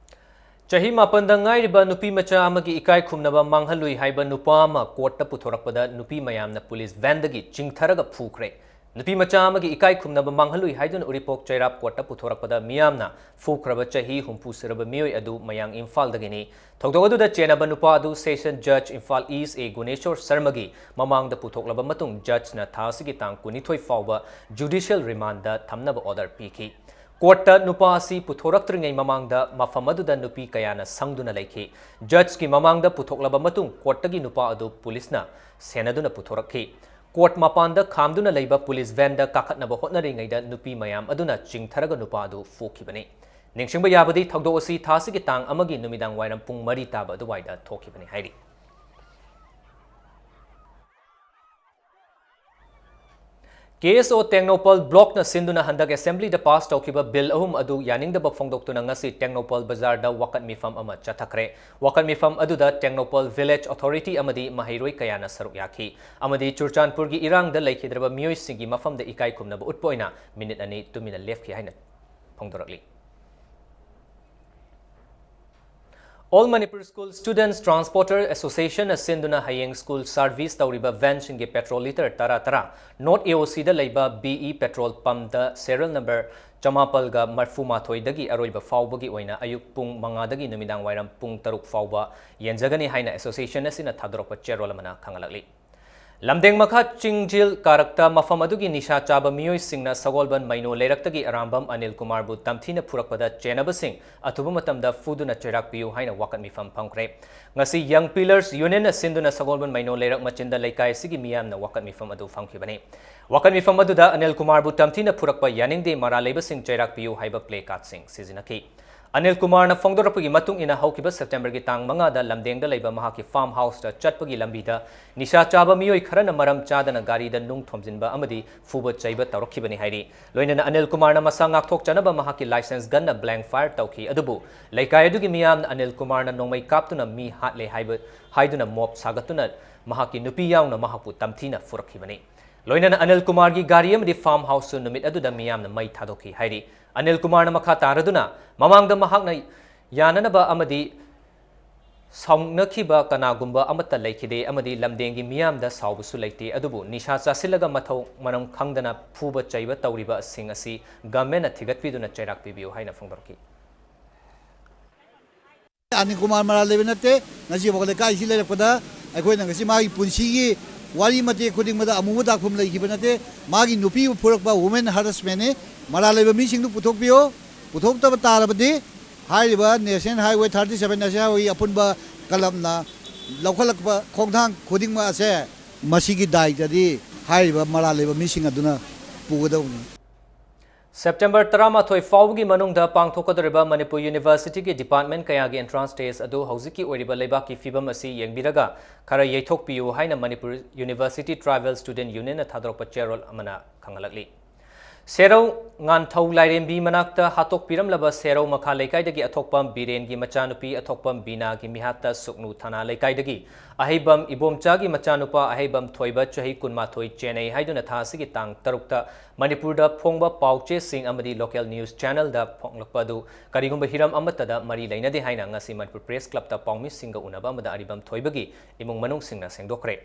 ꯆꯍꯤ ꯃꯥꯄꯟꯗ ꯉꯥꯏꯔꯤꯕ ꯅꯨꯄꯤ ꯃꯆꯥ ꯑꯃꯒꯤ ꯏꯀꯥꯏ ꯈꯨꯝꯅꯕ ꯃꯥꯡꯍꯜꯂꯨꯏ ꯍꯥꯏꯕ ꯅꯨꯄꯥ ꯑꯃ ꯀꯣꯔꯠꯇ ꯄꯨꯊꯣꯔꯛꯄꯗ ꯅꯨꯄꯤ ꯃꯌꯥꯝꯅ ꯄꯨꯂꯤꯁ ꯚꯦꯟꯗꯒꯤ ꯆꯤꯡꯊꯔꯒ ꯐꯨꯈ꯭ꯔꯦ꯫ ꯅꯨꯄꯤ ꯃꯆꯥ ꯑꯃꯒꯤ ꯏꯀꯥꯏ ꯈꯨꯝꯅꯕ ꯃꯥꯡꯍꯜꯂꯨꯏ ꯍꯥꯏꯗꯨꯅ ꯎꯔꯤꯄꯣꯛ ꯆꯩꯔꯥꯞ ꯀꯣꯔꯠꯇ ꯄꯨꯊꯣꯔꯛꯄꯗ ꯃꯤꯌꯥꯝꯅ ꯐꯨꯈ꯭ꯔꯕ ꯆꯍꯤ ꯍꯨꯝꯐꯨ ꯁꯨꯔꯕ ꯃꯤꯑꯣꯏ ꯑꯗꯨ ꯃꯌꯥꯡ ꯏꯝꯐꯥꯜꯗꯒꯤꯅꯤ꯫ ꯊꯧꯗꯣꯛ ꯑꯗꯨꯗ ꯆꯦꯟꯅꯕ ꯅꯨꯄꯥ ꯑꯗꯨ ꯁꯦꯁꯟ ꯖꯖ ꯏꯝꯐꯥꯜ ꯏꯁ ꯑꯦ ꯒꯨꯅꯦꯁꯣꯔ ꯁꯔꯃꯒꯤ ꯃꯃꯥꯡꯗ ꯄꯨꯊꯣꯛꯂꯕ ꯃꯇꯨꯡ ꯖꯖꯅ ꯊꯥ ꯑꯁꯤꯒꯤ ꯇꯥꯡ ꯀꯨꯟꯅꯤꯊꯣꯏ ꯐꯥꯎꯕ ꯖꯨꯗꯤꯁꯤꯌꯦꯜ ꯔꯤꯃꯥꯟꯗ ꯊꯝꯅꯕ ꯑꯣꯔꯗꯔ ꯄꯤꯈꯤ꯫ ꯀꯣꯔꯠꯇ ꯅꯨꯄꯥ ꯑꯁꯤ ꯄꯨꯊꯣꯔꯛꯇ꯭ꯔꯤꯉꯩ ꯃꯃꯥꯡꯗ ꯃꯐꯝ ꯑꯗꯨꯗ ꯅꯨꯄꯤ ꯀꯌꯥꯅ ꯁꯪꯗꯨꯅ ꯂꯩꯈꯤ꯫ ꯖꯖꯀꯤ ꯃꯃꯥꯡꯗ ꯄꯨꯊꯣꯛꯂꯕ ꯃꯇꯨꯡ ꯀꯣꯔꯠꯇꯒꯤ ꯅꯨꯄꯥ ꯑꯗꯨ ꯄꯨꯂꯤꯁꯅ ꯁꯦꯟꯅꯗꯨꯅ ꯄꯨꯊꯣꯔꯛꯈꯤ꯫ ꯀꯣꯔꯠ ꯃꯄꯥꯟꯗ ꯈꯥꯝꯗꯨꯅ ꯂꯩꯕ ꯄꯨꯂꯤꯁ ꯚꯦꯟꯗ ꯀꯥꯈꯠꯅꯕ ꯍꯣꯠꯅꯔꯤꯉꯩꯗ ꯅꯨꯄꯤ ꯃꯌꯥꯝ ꯑꯗꯨꯅ ꯆꯤꯡꯊꯔꯒ ꯅꯨꯄꯥ ꯑꯗꯨ ꯐꯨꯈꯤꯕꯅꯤ꯫ ꯅꯤꯡꯁꯤꯡꯕ ꯌꯥꯕꯗꯤ, ꯊꯧꯗꯣꯛ ꯑꯁꯤ ꯊꯥ ꯑꯁꯤꯒꯤ ꯇꯥꯡ ꯑꯃꯒꯤ ꯅꯨꯃꯤꯗꯥꯡ ꯋꯥꯏꯔꯝ ꯄꯨꯡ ꯃꯔꯤ ꯇꯥꯕ ꯑꯗꯨꯋꯥꯏꯗ ꯊꯣꯛꯈꯤꯕꯅꯤ ꯍꯥꯏꯔꯤ꯫ ꯀꯦ ꯑꯦꯁ ꯑꯣ ꯇꯦꯡꯅꯧꯄꯜ ꯕ꯭ꯂꯣꯛꯅ ꯁꯤꯟꯗꯨꯅ ꯍꯟꯗꯛ ꯑꯦꯁꯦꯝꯕ꯭ꯂꯤꯗ ꯄꯥꯁ ꯇꯧꯈꯤꯕ ꯕꯤꯜ ꯑꯍꯨꯝ ꯑꯗꯨ ꯌꯥꯅꯤꯡꯗꯕ ꯐꯣꯡꯗꯣꯛꯇꯨꯅ ꯉꯁꯤ ꯇꯦꯡꯅꯧꯄꯜ ꯕꯖꯥꯔꯗ ꯋꯥꯀꯠ ꯃꯤꯐꯝ ꯑꯃ ꯆꯠꯊꯈ꯭ꯔꯦ꯫ ꯋꯥꯀꯠ ꯃꯤꯐꯝ ꯑꯗꯨꯗ ꯇꯦꯡꯅꯧꯄꯜ ꯚꯤꯂꯦꯖ ꯑꯣꯊꯣꯔꯤꯇꯤ ꯑꯃꯗꯤ ꯃꯍꯩꯔꯣꯏ ꯀꯌꯥꯅ ꯁꯔꯨꯛ ꯌꯥꯈꯤ ꯑꯃꯗꯤ ꯆꯨꯔꯆꯥꯟꯄꯨꯔꯒꯤ ꯏꯔꯥꯡꯗ ꯂꯩꯈꯤꯗ꯭ꯔꯕ ꯃꯤꯑꯣꯏꯁꯤꯡꯒꯤ ꯃꯐꯝꯗ ꯏꯀꯥꯏ ꯈꯨꯝꯅꯕ ꯎꯠꯄ ꯑꯣꯏꯅ ꯃꯤꯅꯤꯠ ꯑꯅꯤ ꯇꯨꯃꯤꯟꯅ ꯂꯦꯞꯈꯤ ꯍꯥꯏꯅ ꯐꯣꯡꯗꯣꯔꯛꯂꯤ꯫ All Manipur School Students Transporter Associationꯅ ꯁꯤꯟꯗꯨꯅ ꯍꯌꯦꯡ ꯁ꯭ꯀꯨꯜ ꯁꯥꯔꯚꯤꯁ ꯇꯧꯔꯤꯕ ꯚꯦꯟꯁꯤꯡꯒꯤ ꯄꯦꯇ꯭ꯔꯣꯜ ꯂꯤꯇꯔ ꯇꯔꯥ ꯇꯔꯥ ꯅꯣꯔꯠ ꯑꯦ ꯑꯣ ꯁꯤꯗ ꯂꯩꯕ ꯕꯤ ꯏ ꯄꯦꯇ꯭ꯔꯣꯜ ꯄꯝꯞꯇ ꯁꯦꯔꯤꯌꯦꯜ ꯅꯝꯕꯔ ꯆꯃꯥꯄꯜꯒ ꯃꯔꯐꯨ ꯃꯥꯊꯣꯏꯗꯒꯤ ꯑꯔꯣꯏꯕ ꯐꯥꯎꯕꯒꯤ ꯑꯣꯏꯅ ꯑꯌꯨꯛ ꯄꯨꯡ ꯃꯉꯥꯗꯒꯤ ꯅꯨꯃꯤꯗꯥꯡ ꯋꯥꯏꯔꯝ ꯄꯨꯡ ꯇꯔꯨꯛ ꯐꯥꯎꯕ ꯌꯦꯟꯖꯒꯅꯤ ꯍꯥꯏꯅ ꯑꯦꯁꯣꯁꯤꯌꯦꯁꯟ ꯑꯁꯤꯅ ꯊꯥꯗꯣꯔꯛꯄ ꯆꯦꯔꯣꯜ ꯑꯃꯅ ꯈꯪꯍꯜꯂꯛꯂꯤ꯫ ꯂꯝꯗꯦꯡ ꯃꯈꯥ ꯆꯤꯡꯖꯤꯜ ꯀꯥꯔꯛꯇ ꯃꯐꯝ ꯑꯗꯨꯒꯤ ꯅꯤꯁꯥ ꯆꯥꯕ ꯃꯤꯑꯣꯏꯁꯤꯡꯅ ꯁꯒꯣꯜꯕꯟ ꯃꯩꯅꯣ ꯂꯩꯔꯛꯇꯒꯤ ꯑꯔꯥꯝꯕꯝ ꯑꯅꯤꯜ ꯀꯨꯃꯥꯔꯕꯨ ꯇꯝꯊꯤꯅ ꯐꯨꯔꯛꯄꯗ ꯆꯦꯟꯅꯕꯁꯤꯡ ꯑꯊꯨꯕ ꯃꯇꯝꯗ ꯐꯨꯗꯨꯅ ꯆꯩꯔꯥꯛ ꯄꯤꯌꯨ ꯍꯥꯏꯅ ꯋꯥꯀꯠ ꯃꯤꯐꯝ ꯐꯝꯈ꯭ꯔꯦ꯫ ꯉꯁꯤ ꯌꯪ ꯄꯤꯂꯔꯁ ꯌꯨꯅꯤꯌꯟꯅ ꯁꯤꯟꯗꯨꯅ ꯁꯒꯣꯜꯕꯟ ꯃꯩꯅꯣ ꯂꯩꯔꯛ ꯃꯆꯤꯟꯗ ꯂꯩꯀꯥꯏ ꯑꯁꯤꯒꯤ ꯃꯤꯌꯥꯝꯅ ꯋꯥꯀꯠ ꯃꯤꯐꯝ ꯑꯗꯨ ꯐꯝꯈꯤꯕꯅꯤ꯫ ꯋꯥꯀꯠ ꯃꯤꯐꯝ ꯑꯗꯨꯗ ꯑꯅꯤꯜ ꯀꯨꯃꯥꯔꯕꯨ ꯇꯝꯊꯤꯅ ꯐꯨꯔꯛꯄ ꯌꯥꯅꯤꯡꯗꯦ, ꯃꯔꯥꯜ ꯂꯩꯕꯁꯤꯡ ꯆꯩꯔꯥꯛ ꯄꯤꯌꯨ ꯍꯥꯏꯕ ꯄ꯭ꯂꯦ ꯀꯥꯔꯗꯁꯤꯡ ꯁꯤꯖꯤꯟꯅꯈꯤ꯫ ꯑꯅꯤꯜ ꯀꯨꯃꯥꯔꯅ ꯐꯣꯡꯗꯣꯔꯛꯄꯒꯤ ꯃꯇꯨꯡ ꯏꯟꯅ, ꯍꯧꯈꯤꯕ ꯁꯦꯞꯇꯦꯝꯕꯔꯒꯤ ꯇꯥꯡ ꯃꯉꯥꯗ ꯂꯝꯗꯦꯡꯗ ꯂꯩꯕ ꯃꯍꯥꯛꯀꯤ ꯐꯥꯔꯝ ꯍꯥꯎꯁꯇ ꯆꯠꯄꯒꯤ ꯂꯝꯕꯤꯗ ꯅꯤꯁꯥ ꯆꯥꯕ ꯃꯤꯑꯣꯏ ꯈꯔꯅ ꯃꯔꯝ ꯆꯥꯗꯅ ꯒꯥꯔꯤꯗ ꯅꯨꯡ ꯊꯣꯝꯖꯤꯟꯕ ꯑꯃꯗꯤ ꯐꯨꯕ ꯆꯩꯕ ꯇꯧꯔꯛꯈꯤꯕꯅꯤ ꯍꯥꯏꯔꯤ꯫ ꯂꯣꯏꯅꯅ ꯑꯅꯤꯜ ꯀꯨꯃꯥꯔꯅ ꯃꯁꯥ ꯉꯥꯛꯊꯣꯛꯆꯅꯕ ꯃꯍꯥꯛꯀꯤ ꯂꯥꯏꯁꯦꯟꯁ ꯒꯟꯅ ꯕ꯭ꯂꯦꯡ ꯐꯥꯌꯔ ꯇꯧꯈꯤ꯫ ꯑꯗꯨꯕꯨ ꯂꯩꯀꯥꯏ ꯑꯗꯨꯒꯤ ꯃꯤꯌꯥꯝꯅ ꯑꯅꯤꯜ ꯀꯨꯃꯥꯔꯅ ꯅꯣꯡꯃꯩ ꯀꯥꯞꯇꯨꯅ ꯃꯤ ꯍꯥꯠꯂꯦ ꯍꯥꯏꯕ, ꯍꯥꯏꯗꯨꯅ ꯃꯣꯞ ꯁꯥꯒꯠꯇꯨꯅ ꯃꯍꯥꯛꯀꯤ ꯅꯨꯄꯤ ꯌꯥꯎꯅ ꯃꯍꯥꯛꯄꯨ ꯇꯝꯊꯤꯅ ꯐꯨꯔꯛꯈꯤꯕꯅꯤ꯫ ꯂꯣꯏꯅꯅ ꯑꯅꯤꯜ ꯀꯨꯃꯥꯔꯒꯤ ꯒꯥꯔꯤ ꯑꯃꯗꯤ farm houseꯁꯨ ꯅꯨꯃꯤꯠ ꯑꯗꯨꯗ ꯃꯤꯌꯥꯝꯅ ꯃꯩ ꯊꯥꯗꯣꯛꯈꯤ ꯍꯥꯏꯔꯤ꯫ ꯑꯅꯤꯜ ꯀꯨꯃꯥꯔꯅ ꯃꯈꯥ ꯇꯥꯔꯗꯨꯅ, ꯃꯃꯥꯡꯗ ꯃꯍꯥꯛꯅ ꯌꯥꯅꯅꯕ ꯑꯃꯗꯤ ꯁꯥꯎꯅꯈꯤꯕ ꯀꯅꯥꯒꯨꯝꯕ ꯑꯃꯠꯇ ꯂꯩꯈꯤꯗꯦ ꯑꯃꯗꯤ ꯂꯝꯗꯦꯡꯒꯤ ꯃꯤꯌꯥꯝꯗ ꯁꯥꯎꯕꯁꯨ ꯂꯩꯇꯦ, ꯑꯗꯨꯕꯨ ꯅꯤꯁꯥ ꯆꯥꯁꯤꯜꯂꯒ ꯃꯊꯧ ꯃꯔꯝ ꯈꯪꯗꯅ ꯐꯨꯕ ꯆꯩꯕ ꯇꯧꯔꯤꯕꯁꯤꯡ ꯑꯁꯤ ꯒꯚꯔꯟꯃꯦꯟꯠꯅ ꯊꯤꯒꯠꯄꯤꯗꯨꯅ ꯆꯩꯔꯥꯛ ꯄꯤꯕꯤꯌꯨ ꯍꯥꯏꯅ ꯐꯣꯡꯗꯣꯔꯛꯈꯤ꯫ ꯑꯅꯤꯜ ꯀꯨꯃꯥꯔ ꯃꯔꯥꯜ ꯂꯩꯕ ꯅꯠꯇꯦ꯫ ꯉꯁꯤꯐꯥꯎ ꯂꯩꯀꯥꯏꯁꯤ ꯂꯩꯔꯛꯄꯗ ꯑꯩꯈꯣꯏꯅ ꯉꯁꯤ ꯃꯥꯒꯤ ꯄꯨꯟꯁꯤꯒꯤ ꯋꯥꯔꯤ ꯃꯇꯦꯛ ꯈꯨꯗꯤꯡꯃꯛꯇ ꯑꯃꯨꯕ ꯗꯥꯛꯐꯝ ꯂꯩꯈꯤꯕ ꯅꯠꯇꯦ꯫ ꯃꯥꯒꯤ ꯅꯨꯄꯤꯕꯨ ꯐꯨꯔꯛꯄ women harassmentꯅꯤ꯫ ꯃꯔꯥꯜ ꯂꯩꯕ ꯃꯤꯁꯤꯡꯗꯨ ꯄꯨꯊꯣꯛꯄꯤꯌꯨ꯫ ꯄꯨꯊꯣꯛꯇꯕ ꯇꯥꯔꯕꯗꯤ ꯍꯥꯏꯔꯤꯕ National Highway thirty seven, National Highwayꯒꯤ ꯑꯄꯨꯟꯕ ꯀꯂꯝꯅ ꯂꯧꯈꯠꯂꯛꯄ ꯈꯣꯡꯊꯥꯡ ꯈꯨꯗꯤꯡꯃꯛ ꯑꯁꯦ ꯃꯁꯤꯒꯤ ꯗꯥꯏꯇꯗꯤ ꯍꯥꯏꯔꯤꯕ ꯃꯔꯥꯜ ꯂꯩꯕ ꯃꯤꯁꯤꯡ ꯑꯗꯨꯅ ꯄꯨꯒꯗꯧꯕꯅꯤ꯫ ꯁꯦꯞꯇꯦꯝꯕꯔ ꯇꯔꯥꯃꯥꯊꯣꯏ ꯐꯥꯎꯕꯒꯤ ꯃꯅꯨꯡꯗ ꯄꯥꯡꯊꯣꯛꯀꯗꯧꯔꯤꯕ ꯃꯅꯤꯄꯨꯔ ꯌꯨꯅꯤꯚꯔꯁꯤꯇꯤꯒꯤ department ꯀꯌꯥꯒꯤ entrance test ꯑꯗꯨ ꯍꯧꯖꯤꯛꯀꯤ ꯑꯣꯏꯔꯤꯕ ꯂꯩꯕꯥꯛꯀꯤ ꯐꯤꯕꯝ ꯑꯁꯤ ꯌꯦꯡꯕꯤꯔꯒ ꯈꯔ ꯌꯩꯊꯣꯛꯄꯤꯌꯨ ꯍꯥꯏꯅ ꯃꯅꯤꯄꯨꯔ University Tribal Student Unionꯅ ꯊꯥꯗꯣꯔꯛꯄ ꯆꯦꯔꯣꯜ ꯑꯃꯅ ꯈꯪꯍꯜꯂꯛꯂꯤ꯫ ꯁꯦꯔꯧ ꯉꯥꯟꯊꯧ ꯂꯥꯏꯔꯦꯝꯕꯤ ꯃꯅꯥꯛꯇ ꯍꯥꯠꯇꯣꯛꯄꯤꯔꯝꯂꯕ ꯁꯦꯔꯧ ꯃꯈꯥ ꯂꯩꯀꯥꯏꯗꯒꯤ ꯑꯊꯣꯛꯄꯝ ꯕꯤꯔꯦꯟꯒꯤ ꯃꯆꯥꯅꯨꯄꯤ ꯑꯊꯣꯛꯄꯝ ꯕꯤꯅꯥꯒꯤ ꯃꯤꯍꯥꯠꯇ ꯁꯨꯛꯅꯨ ꯊꯅꯥ ꯂꯩꯀꯥꯏꯗꯒꯤ ꯑꯍꯩꯕꯝ ꯏꯕꯣꯝꯆꯥꯒꯤ ꯃꯆꯥꯅꯨꯄꯥ ꯑꯍꯩꯕꯝ ꯊꯣꯏꯕ ꯆꯍꯤ ꯀꯨꯟꯃꯥꯊꯣꯏ ꯆꯦꯟꯅꯩ ꯍꯥꯏꯗꯨꯅ ꯊꯥ ꯑꯁꯤꯒꯤ ꯇꯥꯡ ꯇꯔꯨꯛꯇ ꯃꯅꯤꯄꯨꯔꯗ ꯐꯣꯡꯕ ꯄꯥꯎ ꯆꯦꯁꯤꯡ ꯑꯃꯗꯤ local news channelꯗ ꯐꯣꯡꯂꯛꯄ ꯑꯗꯨ ꯀꯔꯤꯒꯨꯝꯕ ꯍꯤꯔꯝ ꯑꯃꯠꯇꯗ ꯃꯔꯤ ꯂꯩꯅꯗꯦ ꯍꯥꯏꯅ ꯉꯁꯤ ꯃꯅꯤꯄꯨꯔ Press Clubꯇ ꯄꯥꯎꯃꯤꯁꯤꯡꯒ ꯎꯅꯕ ꯑꯃꯗ ꯑꯔꯤꯕꯝ ꯊꯣꯏꯕꯒꯤ ꯏꯃꯨꯡ ꯃꯅꯨꯡꯁꯤꯡꯅ ꯁꯦꯡꯗꯣꯛꯈ꯭ꯔꯦ꯫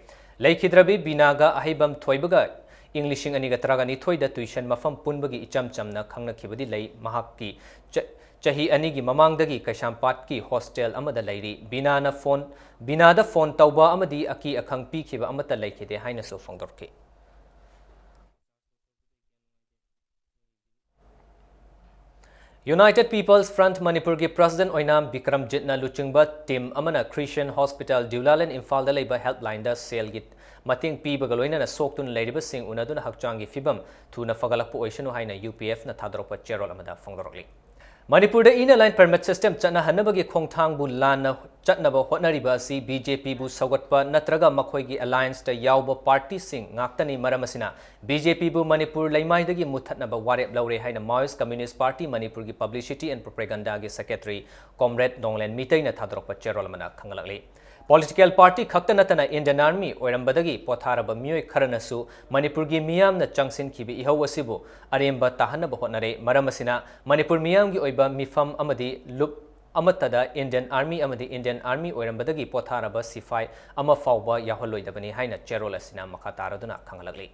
ꯂꯩꯈꯤꯗ꯭ꯔꯕꯤ ꯕꯤꯅꯥꯒ ꯑꯍꯩꯕꯝ ꯊꯣꯏꯕꯒ ꯏꯪ ꯂꯤꯁꯤꯡ ꯑꯅꯤꯒ ꯇꯔꯥꯅꯤꯊꯣꯏꯗ tuition ꯃꯐꯝ ꯄꯨꯟꯕꯒꯤ ꯏꯆꯝ ꯆꯝꯅ ꯈꯪꯅꯈꯤꯕꯗꯤ ꯂꯩ꯫ ꯃꯍꯥꯛꯀꯤ ꯆ-, ꯆꯍꯤ ꯑꯅꯤꯒꯤ ꯃꯃꯥꯡꯗꯒꯤ ꯀꯩꯁꯥꯝꯄꯥꯠꯀꯤ hostel ꯑꯃꯗ ꯂꯩꯔꯤ꯫ ꯕꯤꯅꯥꯅ phone, ꯕꯤꯅꯥꯗ phone ꯇꯧꯕ ꯑꯃꯗꯤ ꯑꯀꯤ ꯑꯈꯪ ꯄꯤꯈꯤꯕ ꯑꯃꯠꯇ ꯂꯩꯈꯤꯗꯦ ꯍꯥꯏꯅꯁꯨ ꯐꯣꯡꯗꯣꯔꯛꯈꯤ꯫ United People's Front ꯃꯅꯤꯄꯨꯔꯒꯤ president ꯑꯣꯏꯅꯥꯝ ꯕꯤꯀ꯭ꯔꯝꯖꯤꯠꯅ ꯂꯨꯆꯤꯡꯕ team ꯑꯃꯅ Christian Hospital ꯗꯤꯎꯂꯥꯂꯦꯟ ꯏꯝꯐꯥꯜꯗ ꯂꯩꯕ helplineꯗ ꯁꯦꯜꯒꯤ ꯃꯇꯦꯡ ꯄꯤꯕꯒ ꯂꯣꯏꯅꯅ ꯁꯣꯛꯇꯨꯅ ꯂꯩꯔꯤꯕꯁꯤꯡ ꯎꯅꯗꯨꯅ ꯍꯛꯆꯥꯡꯒꯤ ꯐꯤꯕꯝ ꯊꯨꯅ ꯐꯒꯠꯂꯛꯄ ꯑꯣꯏꯁꯅꯨ ꯍꯥꯏꯅ UPFꯅ ꯊꯥꯗꯣꯔꯛꯄ ꯆꯦꯔꯣꯜ ꯑꯃꯗ ꯐꯣꯡꯗꯣꯔꯛꯂꯤ꯫ ꯃꯅꯤꯄꯨꯔꯗ Inner Line Permit System ꯆꯠꯅꯍꯟꯅꯕꯒꯤ ꯈꯣꯡꯊꯥꯡꯕꯨ ꯂꯥꯟꯅ ꯆꯠꯅꯕ ꯍꯣꯠꯅꯔꯤꯕ ꯑꯁꯤ BJPꯕꯨ ꯁꯧꯒꯠꯄ ꯅꯠꯇ꯭ꯔꯒ ꯃꯈꯣꯏꯒꯤ allianceꯇ ꯌꯥꯎꯕ partyꯁꯤꯡ ꯉꯥꯛꯇꯅꯤ꯫ ꯃꯔꯝ ꯑꯁꯤꯅ BJPꯕꯨ ꯃꯅꯤꯄꯨꯔ ꯂꯩꯃꯥꯏꯗꯒꯤ ꯃꯨꯠꯊꯠꯅꯕ ꯋꯥꯔꯦꯞ ꯂꯧꯔꯦ ꯍꯥꯏꯅ Maoist Communist Party ꯃꯅꯤꯄꯨꯔꯒꯤ Publicity and Propagandaꯒꯤ secretary comrade ꯅꯣꯡꯂꯦꯟ ꯃꯤꯇꯩꯅ ꯊꯥꯗꯣꯔꯛꯄ ꯆꯦꯔꯣꯜ ꯑꯃꯅ ꯈꯪꯍꯜꯂꯛꯂꯤ꯫ Political party ꯈꯛꯇ ꯅꯠꯇꯅ Indian Army ꯑꯣꯏꯔꯝꯕꯗꯒꯤ ꯄꯣꯊꯥꯔꯕ ꯃꯤꯑꯣꯏ ꯈꯔꯅꯁꯨ ꯃꯅꯤꯄꯨꯔꯒꯤ ꯃꯤꯌꯥꯝꯅ ꯆꯪꯁꯤꯟꯈꯤꯕ ꯏꯍꯧ ꯑꯁꯤꯕꯨ ꯑꯔꯦꯝꯕ ꯇꯥꯍꯟꯅꯕ ꯍꯣꯠꯅꯔꯦ꯫ ꯃꯔꯝ ꯑꯁꯤꯅ ꯃꯅꯤꯄꯨꯔ ꯃꯤꯌꯥꯝꯒꯤ ꯑꯣꯏꯕ ꯃꯤꯐꯝ ꯑꯃꯗꯤ ꯂꯨꯞ ꯑꯃꯠꯇꯗ Indian Army ꯑꯃꯗꯤ Indian Army ꯑꯣꯏꯔꯝꯕꯗꯒꯤ ꯄꯣꯊꯥꯔꯕ ꯁꯤꯐꯥꯏ ꯑꯃ ꯐꯥꯎꯕ ꯌꯥꯎꯍꯜꯂꯣꯏꯗꯕꯅꯤ ꯍꯥꯏꯅ ꯆꯦꯔꯣꯜ ꯑꯁꯤꯅ ꯃꯈꯥ ꯇꯥꯔꯗꯨꯅ ꯈꯪꯍꯜꯂꯛꯂꯤ꯫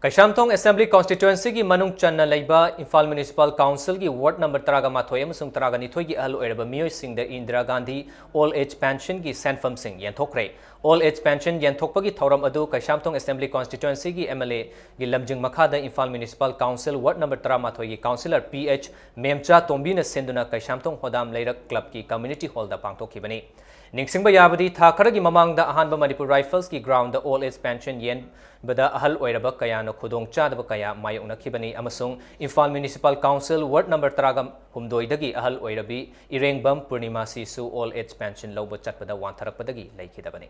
ꯀꯩꯁꯥꯝꯊꯣꯡ Assembly Constituencyꯒꯤ ꯃꯅꯨꯡ ꯆꯟꯅ ꯂꯩꯕ ꯏꯝꯐꯥꯜ Municipal Councilꯒꯤ Ward number ꯇꯔꯥꯒ ꯃꯥꯊꯣꯏ ꯑꯃꯁꯨꯡ ꯇꯔꯥꯒ ꯅꯤꯊꯣꯏꯒꯤ ꯑꯍꯜ ꯑꯣꯏꯔꯕ ꯃꯤꯑꯣꯏꯁꯤꯡꯗ ꯏꯟꯗꯤꯔꯥ ꯒꯥꯟꯙꯤ Old Age Pensionꯒꯤ ꯁꯦꯟꯐꯝꯁꯤꯡ ꯌꯦꯟꯊꯣꯛꯈ꯭ꯔꯦ꯫ Old Age Pension ꯌꯦꯟꯊꯣꯛꯄꯒꯤ ꯊꯧꯔꯝ ꯑꯗꯨ ꯀꯩꯁꯥꯝꯊꯣꯡ Assembly Constituencyꯒꯤ MLAꯒꯤ ꯂꯝꯖꯤꯡ ꯃꯈꯥꯗ Imphal Municipal Council Ward number ꯇꯔꯥꯃꯥꯊꯣꯏꯒꯤ Councillor P H ꯃꯦꯝꯆꯥ ꯇꯣꯝꯕꯤꯅ ꯁꯤꯟꯗꯨꯅ ꯀꯩꯁꯥꯝꯊꯣꯡ ꯍꯣꯗꯥꯝ ꯂꯩꯔꯛ clubꯀꯤ community hallꯗ ꯄꯥꯡꯊꯣꯛꯈꯤꯕꯅꯤ꯫ ꯅꯤꯡꯁꯤꯡꯕ ꯌꯥꯕꯗꯤ, ꯊꯥ ꯈꯔꯒꯤ ꯃꯃꯥꯡꯗ ꯑꯍꯥꯟꯕ ꯃꯅꯤꯄꯨꯔ Riflesꯀꯤ groundꯗ Old Age Pension ꯌꯦꯟꯕꯗ ꯑꯍꯜ ꯑꯣꯏꯔꯕ ꯀꯌꯥꯅ ꯈꯨꯗꯣꯡ ꯆꯥꯗꯕ ꯀꯌꯥ ꯃꯥꯌꯣꯛꯅꯈꯤꯕꯅꯤ ꯑꯃꯁꯨꯡ Imphal Municipal Council Ward number ꯇꯔꯥꯒ ꯍꯨꯝꯗꯣꯏꯗꯒꯤ ꯑꯍꯜ ꯑꯣꯏꯔꯕꯤ ꯏꯔꯦꯡꯕꯝ ꯄꯨꯔꯅꯤꯃꯥꯁꯤꯁꯨ Old Age Pension ꯂꯧꯕ ꯆꯠꯄꯗ ꯋꯥꯟꯊꯔꯛꯄꯗꯒꯤ ꯂꯩꯈꯤꯗꯕꯅꯤ꯫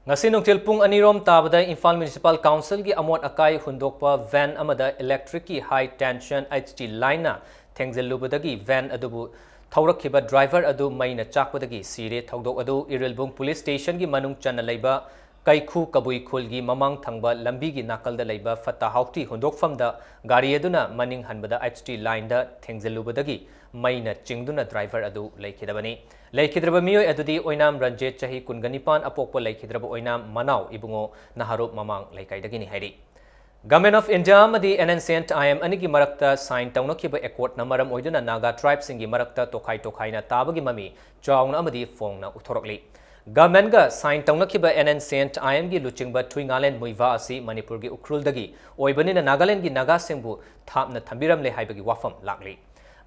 ꯉꯁꯤ ꯅꯨꯡꯊꯤꯜ ꯄꯨꯡ ꯑꯅꯤꯔꯣꯝ ꯇꯥꯕꯗ ꯏꯝꯐꯥꯜ Municipal Councilꯒꯤ ꯑꯃꯣꯠ ꯑꯀꯥꯏ ꯍꯨꯟꯗꯣꯛꯄ van ꯑꯃꯗ electricꯀꯤ high tension H T lineꯅ ꯊꯦꯡꯖꯤꯜꯂꯨꯕꯗꯒꯤ van ꯑꯗꯨꯕꯨ ꯊꯧꯔꯛꯈꯤꯕ driver ꯑꯗꯨ ꯃꯩꯅ ꯆꯥꯛꯄꯗꯒꯤ ꯁꯤꯔꯦ꯫ ꯊꯧꯗꯣꯛ ꯑꯗꯨ ꯏꯔꯤꯜꯕꯨꯡ Police Stationꯒꯤ ꯃꯅꯨꯡ ꯆꯟꯅ ꯂꯩꯕ ꯀꯩꯈꯨ ꯀꯕꯨꯏ ꯈꯨꯜꯒꯤ ꯃꯃꯥꯡ ꯊꯪꯕ ꯂꯝꯕꯤꯒꯤ ꯅꯥꯀꯜꯗ ꯂꯩꯕ ꯐꯠꯇ ꯍꯥꯎꯊꯤ ꯍꯨꯟꯗꯣꯛꯐꯝꯗ ꯒꯥꯔꯤ ꯑꯗꯨꯅ ꯃꯅꯤꯡ ꯍꯟꯕꯗ H T lineꯗ ꯊꯦꯡꯖꯤꯜꯂꯨꯕꯗꯒꯤ ꯃꯩꯅ ꯆꯤꯡꯗꯨꯅ driver ꯑꯗꯨ ꯂꯩꯈꯤꯗꯕꯅꯤ꯫ ꯂꯩꯈꯤꯗ꯭ꯔꯕ ꯃꯤꯑꯣꯏ ꯑꯗꯨꯗꯤ ꯑꯣꯏꯅꯥꯝ ꯔꯟꯖꯤꯠ, ꯆꯍꯤ ꯀꯨꯟꯒ ꯅꯤꯄꯥꯟ, ꯑꯄꯣꯛꯄ ꯂꯩꯈꯤꯗ꯭ꯔꯕ ꯑꯣꯏꯅꯥꯝ ꯃꯅꯥꯎ ꯏꯕꯨꯡꯉꯣ ꯅꯍꯥꯔꯣꯞ ꯃꯃꯥꯡ ꯂꯩꯀꯥꯏꯗꯒꯤꯅꯤ ꯍꯥꯏꯔꯤ꯫ Government of India ꯑꯃꯗꯤ N N C N T I M ꯑꯅꯤꯒꯤ ꯃꯔꯛꯇ sign ꯇꯧꯅꯈꯤꯕ accordꯅ ꯃꯔꯝ ꯑꯣꯏꯗꯨꯅ Naga tribeꯁꯤꯡꯒꯤ ꯃꯔꯛꯇ ꯇꯣꯈꯥꯏ ꯇꯣꯈꯥꯏꯅ ꯇꯥꯕꯒꯤ ꯃꯃꯤ ꯆꯥꯎꯅ ꯑꯃꯗꯤ ꯐꯣꯡꯅ ꯎꯠꯊꯣꯔꯛꯂꯤ꯫ Governmentꯒ sign ꯇꯧꯅꯈꯤꯕ N N C N T I Mꯒꯤ ꯂꯨꯆꯤꯡꯕ ꯊꯨꯏꯉꯥꯂꯦꯟ ꯃꯨꯏꯚꯥ ꯑꯁꯤ ꯃꯅꯤꯄꯨꯔꯒꯤ ꯎꯈ꯭ꯔꯨꯜꯗꯒꯤ ꯑꯣꯏꯕꯅꯤꯅ ꯅꯥꯒꯥꯂꯦꯟꯒꯤ ꯅꯥꯒꯥꯁꯤꯡꯕꯨ ꯊꯥꯞꯅ ꯊꯝꯕꯤꯔꯝꯂꯦ ꯍꯥꯏꯕꯒꯤ ꯋꯥꯐꯝ ꯂꯥꯛꯂꯤ꯫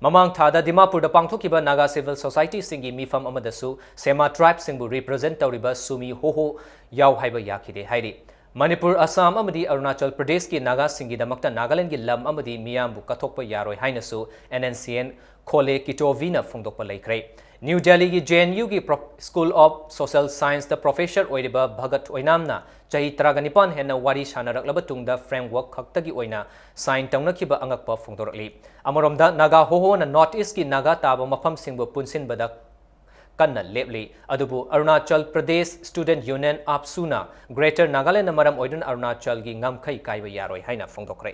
ꯃꯃꯥꯡ ꯊꯥꯗ ꯗꯤꯃꯥꯄꯨꯔꯗ ꯄꯥꯡꯊꯣꯛꯈꯤꯕ Naga Civil Societyꯁꯤꯡꯒꯤ ꯃꯤꯐꯝ ꯑꯃꯗꯁꯨ ꯁꯦꯃꯥ tribeꯁꯤꯡꯕꯨ represent ꯇꯧꯔꯤꯕ ꯁꯨꯃꯤ ꯍꯣꯍꯣ ꯌꯥꯎ ꯍꯥꯏꯕ ꯌꯥꯈꯤꯗꯦ ꯍꯥꯏꯔꯤ꯫ ꯃꯅꯤꯄꯨꯔ, ꯑꯁꯥꯝ ꯑꯃꯗꯤ ꯑꯔꯨꯅꯥꯆꯜ ꯄ꯭ꯔꯗꯦꯁꯀꯤ ꯅꯥꯒꯥꯁꯤꯡꯒꯤꯗꯃꯛꯇ ꯅꯥꯒꯥꯂꯦꯟꯗꯒꯤ ꯂꯝ ꯑꯃꯗꯤ ꯃꯤꯌꯥꯝꯕꯨ ꯀꯠꯊꯣꯛꯄ ꯌꯥꯔꯣꯏ ꯍꯥꯏꯅꯁꯨ N N C N Khole Kitovi ꯐꯣꯡꯗꯣꯛꯄ ꯂꯩꯈ꯭ꯔꯦ꯫ ꯅ꯭ꯌꯨ ꯗꯦꯜꯂꯤꯒꯤ ꯖꯦ ꯑꯦꯟ ꯌꯨꯒꯤ ꯄ꯭ꯔꯣ-, School of Social Science ꯇ ꯄ꯭ꯔꯣꯐꯦꯁꯔ ꯑꯣꯏꯔꯤꯕ ꯚꯒꯠ ꯑꯣꯏꯅꯥꯝꯅ ꯆꯍꯤ ꯇꯔꯥꯒ ꯅꯤꯄꯥꯟ ꯍꯦꯟꯅ ꯋꯥꯔꯤ ꯁꯥꯅꯔꯛꯂꯕ ꯇꯨꯡꯗ ꯐ꯭ꯔꯦꯝꯋꯔꯛ ꯈꯛꯇꯒꯤ ꯑꯣꯏꯅ ꯁꯥꯏꯟ ꯇꯧꯅꯈꯤꯕ ꯑꯉꯛꯄ ꯐꯣꯡꯗꯣꯔꯛꯂꯤ꯫ ꯑꯃꯔꯣꯝꯗ, ꯅꯥꯒꯥ ꯍꯣꯍꯣꯅ ꯅꯣꯔꯊ ꯏꯁ꯭ꯠꯀꯤ ꯅꯥꯒꯥ ꯇꯥꯕ ꯃꯐꯝꯁꯤꯡꯕꯨ ꯄꯨꯟꯁꯤꯟꯕꯗ ꯀꯟꯅ ꯂꯦꯞꯂꯤ꯫ ꯑꯗꯨꯕꯨ ꯑꯔꯨꯅꯥꯆꯜ ꯄ꯭ꯔꯗꯦꯁ ꯁ꯭ꯇꯨꯗꯦꯟꯠ ꯌꯨꯅꯤꯌꯟ, ꯑꯥꯞꯁꯨꯅ ꯒ꯭ꯔꯦꯇꯔ ꯅꯥꯒꯥꯂꯦꯟꯗꯅ ꯃꯔꯝ ꯑꯣꯏꯗꯨꯅ ꯑꯔꯨꯅꯥꯆꯜꯒꯤ ꯉꯝꯈꯩ ꯀꯥꯏꯕ ꯌꯥꯔꯣꯏ ꯍꯥꯏꯅ ꯐꯣꯡꯗꯣꯛꯈ꯭ꯔꯦ꯫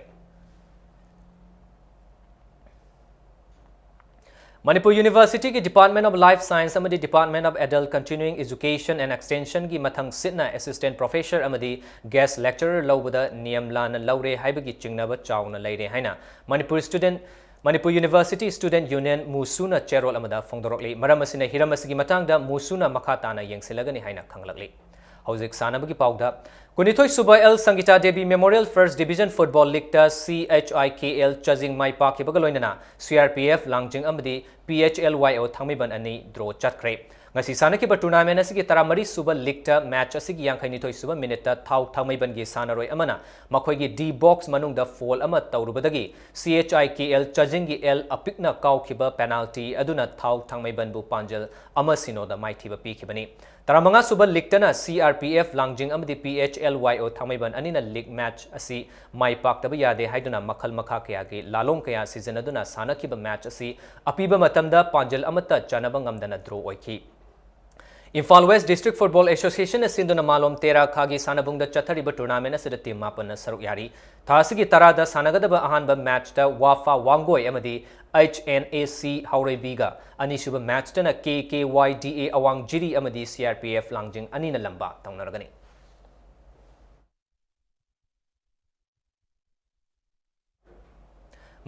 ꯃꯅꯤꯄꯨꯔ ꯌꯨꯅꯤꯚꯔꯁꯤꯇꯤꯒꯤ Department of Life Science ꯑꯃꯗꯤ Department of Adult Continuing Education and Extension ꯒꯤ ꯃꯊꯪ ꯁꯤꯠꯅ ꯑꯦꯁꯤꯁꯇꯦꯟꯠ ꯄ꯭ꯔꯣꯐꯦꯁꯔ ꯑꯃꯗꯤ ꯒꯦꯁ꯭ꯠ ꯂꯦꯛꯆꯔꯔ ꯂꯧꯕꯗ ꯅꯤꯌꯝ ꯂꯥꯟꯅ ꯂꯧꯔꯦ ꯍꯥꯏꯕꯒꯤ ꯆꯤꯡꯅꯕ ꯆꯥꯎꯅ ꯂꯩꯔꯦ ꯍꯥꯏꯅ Manipur student, Manipur university student union, ꯃꯨꯁꯨꯅ ꯆꯦꯔꯣꯜ ꯑꯃꯗ ꯐꯣꯡꯗꯣꯔꯛꯂꯤ꯫ ꯃꯔꯝ ꯑꯁꯤꯅ ꯍꯤꯔꯝ ꯑꯁꯤꯒꯤ ꯃꯇꯥꯡꯗ ꯃꯨꯁꯨꯅ ꯃꯈꯥ ꯇꯥꯅ ꯌꯦꯡꯁꯤꯜꯂꯒꯅꯤ ꯍꯥꯏꯅ ꯈꯪꯂꯛꯂꯤ꯫ ꯍꯧꯖꯤꯛ ꯁꯥꯟꯅꯕꯒꯤ ꯄꯥꯎꯗ꯫ ꯀꯨꯟꯅꯤꯊꯣꯏ ꯁꯨꯕ L Sangita Devi memorial first division football ꯂꯤꯒꯇ ꯁꯤ ꯑꯩꯆ ꯑꯥꯏ ꯀꯦ ꯑꯦꯜ ꯆꯥꯖꯤꯡ ꯃꯥꯏ ꯄꯥꯛꯈꯤꯕꯒ ꯂꯣꯏꯅꯅ ꯁꯤ ꯑꯥꯔ ꯄꯤ ꯑꯦꯐ ꯂꯥꯡꯖꯤꯡ ꯑꯃꯗꯤ ꯄꯤ ꯑꯩꯆ ꯑꯦꯜ ꯋꯥꯏ ꯑꯣ ꯊꯥꯡꯃꯩꯕꯟ ꯑꯅꯤ ꯗ꯭ꯔꯣ ꯆꯠꯈ꯭ꯔꯦ꯫ ꯉꯁꯤ ꯁꯥꯟꯅꯈꯤꯕ ꯇꯨꯔꯅꯥꯃꯦꯟ ꯑꯁꯤꯒꯤ ꯇꯔꯥꯃꯔꯤ ꯁꯨꯕ ꯂꯤꯒꯇ ꯃꯦꯆ ꯑꯁꯤꯒꯤ ꯌꯥꯡꯈꯩꯅꯤꯊꯣꯏ ꯁꯨꯕ ꯃꯤꯅꯤꯠꯇ ꯊꯥꯎ ꯊꯥꯡꯃꯩꯕꯟꯒꯤ ꯁꯥꯟꯅꯔꯣꯏ ꯑꯃꯅ ꯃꯈꯣꯏꯒꯤ ꯗꯤ ꯕꯣꯛꯁ ꯃꯅꯨꯡꯗ ꯐꯣꯜ ꯑꯃ ꯇꯧꯔꯨꯕꯗꯒꯤ ꯁꯤ ꯑꯩꯆ ꯑꯥꯏ ꯀꯦ ꯑꯦꯜ ꯆꯥꯖꯤꯡꯒꯤ ꯑꯦꯜ ꯑꯄꯤꯛꯅ ꯀꯥꯎꯈꯤꯕ ꯄꯦꯅꯥꯜꯇꯤ ꯑꯗꯨꯅ ꯊꯥꯎ ꯊꯥꯡꯃꯩꯕꯟꯕꯨ ꯄꯥꯟꯖꯜ ꯑꯃ ꯁꯤꯅꯣꯗ ꯃꯥꯏꯊꯤꯕ ꯄꯤꯈꯤꯕꯅꯤ꯫ ꯇꯔꯥꯃꯉꯥ ꯁꯨꯕ ꯂꯤꯒꯇꯅ ꯁꯤ ꯑꯥꯔ ꯄꯤ ꯑꯦꯐ ꯂꯥꯡꯖꯤꯡ ꯑꯃꯗꯤ ꯄꯤ ꯑꯩꯆ ꯑꯦꯜ ꯋꯥꯏ ꯑꯣ ꯊꯥꯡꯃꯩꯕꯟ ꯑꯅꯤꯅ ꯂꯤꯒ ꯃꯦꯆ ꯑꯁꯤ ꯃꯥꯏ ꯄꯥꯛꯇꯕ ꯌꯥꯗꯦ ꯍꯥꯏꯗꯨꯅ ꯃꯈꯜ ꯃꯈꯥ ꯀꯌꯥꯒꯤ ꯂꯥꯂꯣꯡ ꯀꯌꯥ ꯁꯤꯖꯤꯟꯅꯗꯨꯅ ꯁꯥꯟꯅꯈꯤꯕ ꯃꯦꯆ ꯑꯁꯤ ꯑꯄꯤꯕ ꯃꯇꯝꯗ ꯄꯥꯟꯖꯜ ꯑꯃꯠꯇ ꯆꯥꯟꯅꯕ ꯉꯝꯗꯅ ꯗ꯭ꯔꯣ ꯑꯣꯏꯈꯤ꯫ ꯏꯝꯐꯥꯜ ꯋꯦꯁ꯭ꯠ ꯗꯤꯁ꯭ꯠꯔꯤꯛ ꯐꯨꯠꯕꯣꯜ ꯑꯦꯁꯣꯁꯤꯌꯦꯁꯟꯅ ꯁꯤꯟꯗꯨꯅ ꯃꯥꯂꯣꯝ ꯇꯦꯔꯥ ꯈꯥꯒꯤ ꯁꯥꯟꯅꯕꯨꯡꯗ ꯆꯠꯊꯔꯤꯕ ꯇꯨꯔꯅꯥꯃꯦꯟ ꯑꯁꯤꯗ ꯇꯤꯝ ꯃꯥꯄꯟꯅ ꯁꯔꯨꯛ ꯌꯥꯔꯤ꯫ ꯊꯥ ꯑꯁꯤꯒꯤ ꯇꯔꯥꯗ ꯁꯥꯟꯅꯒꯗꯕ ꯑꯍꯥꯟꯕ ꯃꯦꯆꯇ ꯋꯥꯐꯥ ꯋꯥꯡꯒꯣꯏ ꯑꯃꯗꯤ ꯑꯩꯆ ꯑꯦꯟ ꯑꯦ ꯁꯤ ꯍꯥꯎꯔꯩꯕꯤꯒ, ꯑꯅꯤꯁꯨꯕ ꯃꯦꯆꯇꯅ ꯀꯦ ꯀꯦ ꯋꯥꯏ ꯗꯤ ꯑꯦ ꯑꯋꯥꯡ ꯖꯤꯔꯤ ꯑꯃꯗꯤ C R P F Langjing ꯑꯅꯤꯅ ꯂꯝꯕꯥ ꯇꯧꯅꯔꯒꯅꯤ꯫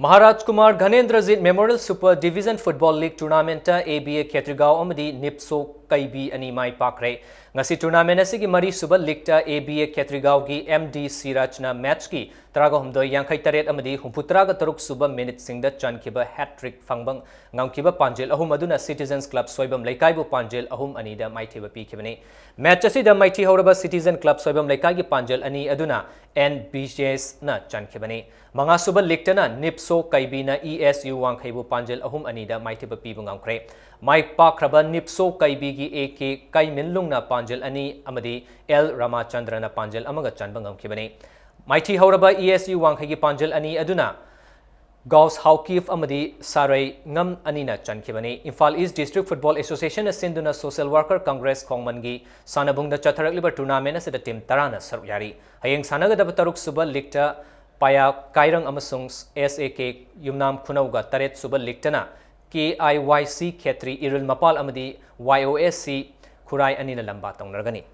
Maharaj Kumar Ghanendrajit memorial super division football league tournament A B A Khetrigao ꯑꯃꯗꯤ ꯅꯤꯞꯁꯣ ꯀꯩꯕꯤ ꯑꯅꯤ ꯃꯥꯏ ꯄꯥꯛꯈ꯭ꯔꯦ꯫ ꯉꯁꯤ tournament ꯑꯁꯤꯒꯤ ꯃꯔꯤꯁꯨꯕ leagueꯇ A B A ꯈꯦꯇ꯭ꯔꯤꯒꯥꯎꯒꯤ M D ꯁꯤꯔꯥꯖꯅ matchꯀꯤ ꯇꯔꯥꯒ ꯍꯨꯝꯗꯣꯏ, ꯌꯥꯡꯈꯩ ꯇꯔꯦꯠ ꯑꯃꯗꯤ ꯍꯨꯝꯐꯨ ꯇꯔꯥꯒ ꯇꯔꯨꯛ ꯁꯨꯕ minuteꯁꯤꯡꯗ ꯆꯟꯈꯤꯕ hat-trick ꯐꯪꯕ ꯉꯝꯈꯤꯕ ꯄꯥꯟꯖꯤꯜ ꯑꯍꯨꯝ ꯑꯗꯨꯅ Citizens Club ꯁꯣꯏꯕꯝ ꯂꯩꯀꯥꯏꯕꯨ ꯄꯥꯟꯖꯤꯜ ꯑꯍꯨꯝ ꯑꯅꯤꯗ ꯃꯥꯏꯊꯤꯕ ꯄꯤꯈꯤꯕꯅꯤ꯫ Match ꯑꯁꯤꯗ ꯃꯥꯏꯊꯤ ꯍꯧꯔꯕ Citizen Club ꯁꯣꯏꯕꯝ ꯂꯩꯀꯥꯏꯒꯤ ꯄꯥꯟꯖꯤꯜ ꯑꯅꯤ ꯑꯗꯨꯅ N B Jsꯅ ꯆꯟꯈꯤꯕꯅꯤ꯫ ꯃꯉꯥꯁꯨꯕ leagueꯇꯅ ꯅꯤꯞꯁꯣ ꯀꯩꯕꯤꯅ E S U ꯋꯥꯡꯈꯩꯕꯨ ꯄꯥꯟꯖꯤꯜ ꯑꯍꯨꯝ ꯑꯅꯤꯗ ꯃꯥꯏꯊꯤꯕ ꯄꯤꯕ ꯉꯝꯈ꯭ꯔꯦ꯫ ꯃꯥꯏ ꯄꯥꯛꯈ꯭ꯔꯕ ꯅꯤꯞꯁꯣ ꯀꯩꯕꯤꯒꯤ A K ꯀꯩꯃꯤꯟꯂꯨꯡꯅ ꯄꯥꯟꯖꯤꯜ ꯑꯅꯤ ꯑꯃꯗꯤ L ꯔꯥꯃꯥꯆꯟꯗ꯭ꯔꯅ ꯄꯥꯟꯖꯤꯜ ꯑꯃꯒ ꯆꯟꯕ ꯉꯝꯈꯤꯕꯅꯤ꯫ ꯃꯥꯏꯊꯤ ꯍꯧꯔꯕ E S U ꯋꯥꯡꯈꯩꯒꯤ ꯄꯥꯟꯖꯤꯜ ꯑꯅꯤ ꯑꯗꯨꯅ ꯒꯥꯎꯁ ꯍꯥꯎꯀꯤꯐ ꯑꯃꯗꯤ ꯁꯥꯔꯩ ꯉꯝ ꯑꯅꯤꯅ ꯆꯟꯈꯤꯕꯅꯤ꯫ Imphal East District Football Associationꯅ ꯁꯤꯟꯗꯨꯅ Social Worker Congress ꯈꯣꯡꯃꯟꯒꯤ ꯁꯥꯟꯅꯕꯨꯡꯗ ꯆꯠꯊꯔꯛꯂꯤꯕ tournamentꯅ ꯁꯤꯗ team ꯇꯔꯥꯅ ꯁꯔꯨꯛ ꯌꯥꯔꯤ꯫ ꯍꯌꯦꯡ ꯁꯥꯟꯅꯒꯗꯕ ꯇꯔꯨꯛꯁꯨꯕ leagueꯇ ꯄꯥꯌꯥ ꯀꯥꯏꯔꯪ ꯑꯃꯁꯨꯡ S A K Yumnam ꯈꯨꯅꯧꯒ, ꯇꯔꯦꯠꯁꯨꯕ leagueꯇꯅ K I Y C ꯈꯦꯇ꯭ꯔꯤ ꯏꯔꯨꯜ ꯃꯄꯥꯜ ꯑꯃꯗꯤ Y O S C ꯈꯨꯔꯥꯏ ꯑꯅꯤꯅ ꯂꯝꯕꯥ ꯇꯧꯅꯔꯒꯅꯤ꯫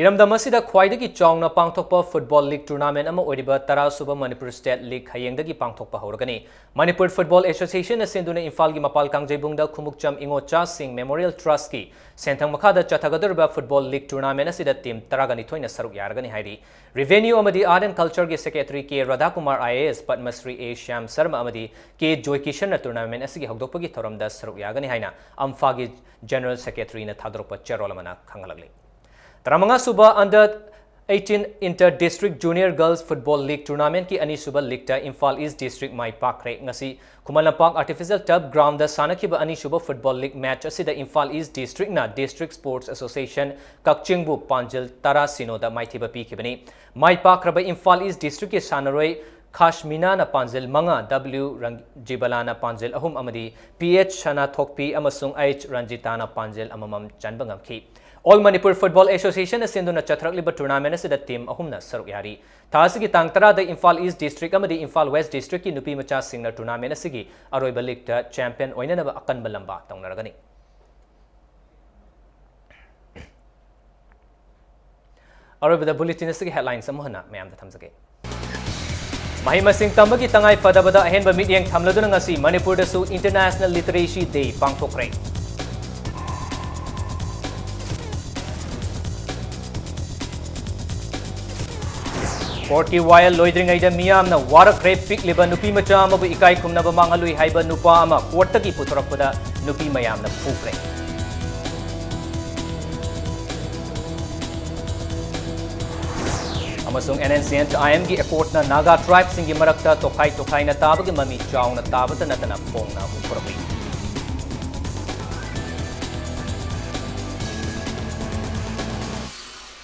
ꯏꯔꯝꯗꯝ ꯑꯁꯤꯗ ꯈ꯭ꯋꯥꯏꯗꯒꯤ ꯆꯥꯎꯅ ꯄꯥꯡꯊꯣꯛꯄ football league tournament ꯑꯃ ꯑꯣꯏꯔꯤꯕ ꯇꯔꯥꯁꯨꯕ Manipur State League ꯍꯌꯦꯡꯗꯒꯤ ꯄꯥꯡꯊꯣꯛꯄ ꯍꯧꯔꯒꯅꯤ꯫ Manipur Football Associationꯅ ꯁꯤꯟꯗꯨꯅ ꯏꯝꯐꯥꯜꯒꯤ ꯃꯄꯥꯜ ꯀꯥꯡꯖꯩꯕꯨꯡꯗ ꯈꯨꯃꯨꯛꯆꯝ ꯏꯉꯣꯆꯥꯁꯤꯡ Memorial Trustꯀꯤ ꯁꯦꯟꯊꯪ ꯃꯈꯥꯗ ꯆꯠꯊꯒꯗꯧꯔꯤꯕ football league tournament ꯑꯁꯤꯗ team ꯇꯔꯥꯒ ꯅꯤꯊꯣꯏꯅ ꯁꯔꯨꯛ ꯌꯥꯔꯒꯅꯤ ꯍꯥꯏꯔꯤ꯫ Revenue ꯑꯃꯗꯤ Art and Cultureꯒꯤ Secretary K ꯔꯥꯙꯥꯀꯨꯃꯥꯔ I A S, Padma Shri A Shyam Sharma ꯑꯃꯗꯤ K ꯖꯣꯏꯀꯤꯁꯟꯅ tournament ꯑꯁꯤꯒꯤ ꯍꯧꯗꯣꯛꯄꯒꯤ ꯊꯧꯔꯝꯗ ꯁꯔꯨꯛ ꯌꯥꯒꯅꯤ ꯍꯥꯏꯅ ꯑꯝꯐꯥꯒꯤ General Secretaryꯅ ꯊꯥꯗꯣꯔꯛꯄ ꯆꯦꯔꯣꯜ ꯑꯃꯅ ꯈꯪꯍꯜꯂꯛꯂꯤ꯫ ꯇꯔꯥꯃꯉꯥꯁꯨꯕ Under eighteen Inter District Junior Girls Football League tournamentꯀꯤ ꯑꯅꯤꯁꯨꯕ leagueꯇ Imphal East District ꯃꯥꯏ ꯄꯥꯛꯈ꯭ꯔꯦ꯫ ꯉꯁꯤ ꯈꯨꯃꯟ ꯂꯝꯄꯥꯛ Artificial Turf groundꯗ ꯁꯥꯟꯅꯈꯤꯕ ꯑꯅꯤꯁꯨꯕ football league match ꯑꯁꯤꯗ Imphal East Districtꯅ District Sports Association ꯀꯛꯆꯤꯡꯕꯨ ꯄꯥꯟꯖꯤꯜ ꯇꯔꯥ ꯁꯤꯅꯣꯗ ꯃꯥꯏꯊꯤꯕ ꯄꯤꯈꯤꯕꯅꯤ꯫ ꯃꯥꯏ ꯄꯥꯛꯈ꯭ꯔꯕ Imphal East Districtꯀꯤ ꯁꯥꯟꯅꯔꯣꯏ ꯈꯥꯁꯃꯤꯅꯥꯅ ꯄꯥꯟꯖꯤꯜ ꯃꯉꯥ, W ꯔꯪꯖꯤꯕꯂꯥꯅ ꯄꯥꯟꯖꯤꯜ ꯑꯍꯨꯝ ꯑꯃꯗꯤ P H ꯁꯅꯥꯊꯣꯛꯄꯤ ꯑꯃꯁꯨꯡ H ꯔꯟꯖꯤꯇꯥꯅ ꯄꯥꯟꯖꯤꯜ ꯑꯃꯃꯝ ꯆꯟꯕ ꯉꯝꯈꯤ꯫ All Manipur Football Associationꯅ ꯁꯤꯟꯗꯨꯅ ꯆꯠꯊꯔꯛꯂꯤꯕ tournament ꯑꯁꯤꯗ team ꯑꯍꯨꯝꯅ ꯁꯔꯨꯛ ꯌꯥꯔꯤ꯫ ꯊꯥ ꯑꯁꯤꯒꯤ ꯇꯥꯡ ꯇꯔꯥꯗ Imphal East District ꯑꯃꯗꯤ Imphal West Districtꯀꯤ ꯅꯨꯄꯤ ꯃꯆꯥꯁꯤꯡꯅ tournament ꯑꯁꯤꯒꯤ ꯑꯔꯣꯏꯕ leagueꯇ champion ꯑꯣꯏꯅꯅꯕ ꯑꯀꯟꯕ ꯂꯝꯕꯥ ꯇꯧꯅꯔꯒꯅꯤ꯫ ꯑꯔꯣꯏꯕꯗ bulletin ꯑꯁꯤꯒꯤ headlines ꯑꯃꯨꯛ ꯍꯟꯅ ꯃꯌꯥꯝꯗ ꯊꯝꯖꯒꯦ꯫ ꯃꯍꯩ ꯃꯁꯤꯡ ꯇꯝꯕꯒꯤ ꯇꯉꯥꯏ ꯐꯗꯕꯗ ꯑꯍꯦꯟꯕ ꯃꯤꯠꯌꯦꯡ ꯊꯝꯂꯗꯨꯅ ꯉꯁꯤ ꯃꯅꯤꯄꯨꯔꯗꯁꯨ International Literacy Day ꯄꯥꯡꯊꯣꯛꯈ꯭ꯔꯦ꯫ Courtꯀꯤ ꯋꯥꯌꯦꯜ ꯂꯣꯏꯗ꯭ꯔꯤꯉꯩꯗ ꯃꯤꯌꯥꯝꯅ ꯋꯥꯔꯛꯈ꯭ꯔꯦ꯫ ꯄꯤꯛꯂꯤꯕ ꯅꯨꯄꯤ ꯃꯆꯥ ꯑꯃꯕꯨ ꯏꯀꯥꯏ ꯈꯨꯝꯅꯕ ꯃꯥꯡꯍꯜꯂꯨꯏ ꯍꯥꯏꯕ ꯅꯨꯄꯥ ꯑꯃ courtꯇꯒꯤ ꯄꯨꯊꯣꯔꯛꯄꯗ ꯅꯨꯄꯤ ꯃꯌꯥꯝꯅ ꯐꯨꯈ꯭ꯔꯦ꯫ ꯑꯃꯁꯨꯡ NNCN IMꯒꯤ accordꯅ Naga tribeꯁꯤꯡꯒꯤ ꯃꯔꯛꯇ ꯇꯣꯈꯥꯏ ꯇꯣꯈꯥꯏꯅ ꯇꯥꯕꯒꯤ ꯃꯃꯤ ꯆꯥꯎꯅ ꯇꯥꯕꯇ ꯅꯠꯇꯅ ꯐꯣꯡꯅ ꯎꯊꯣꯔꯛꯂꯤ꯫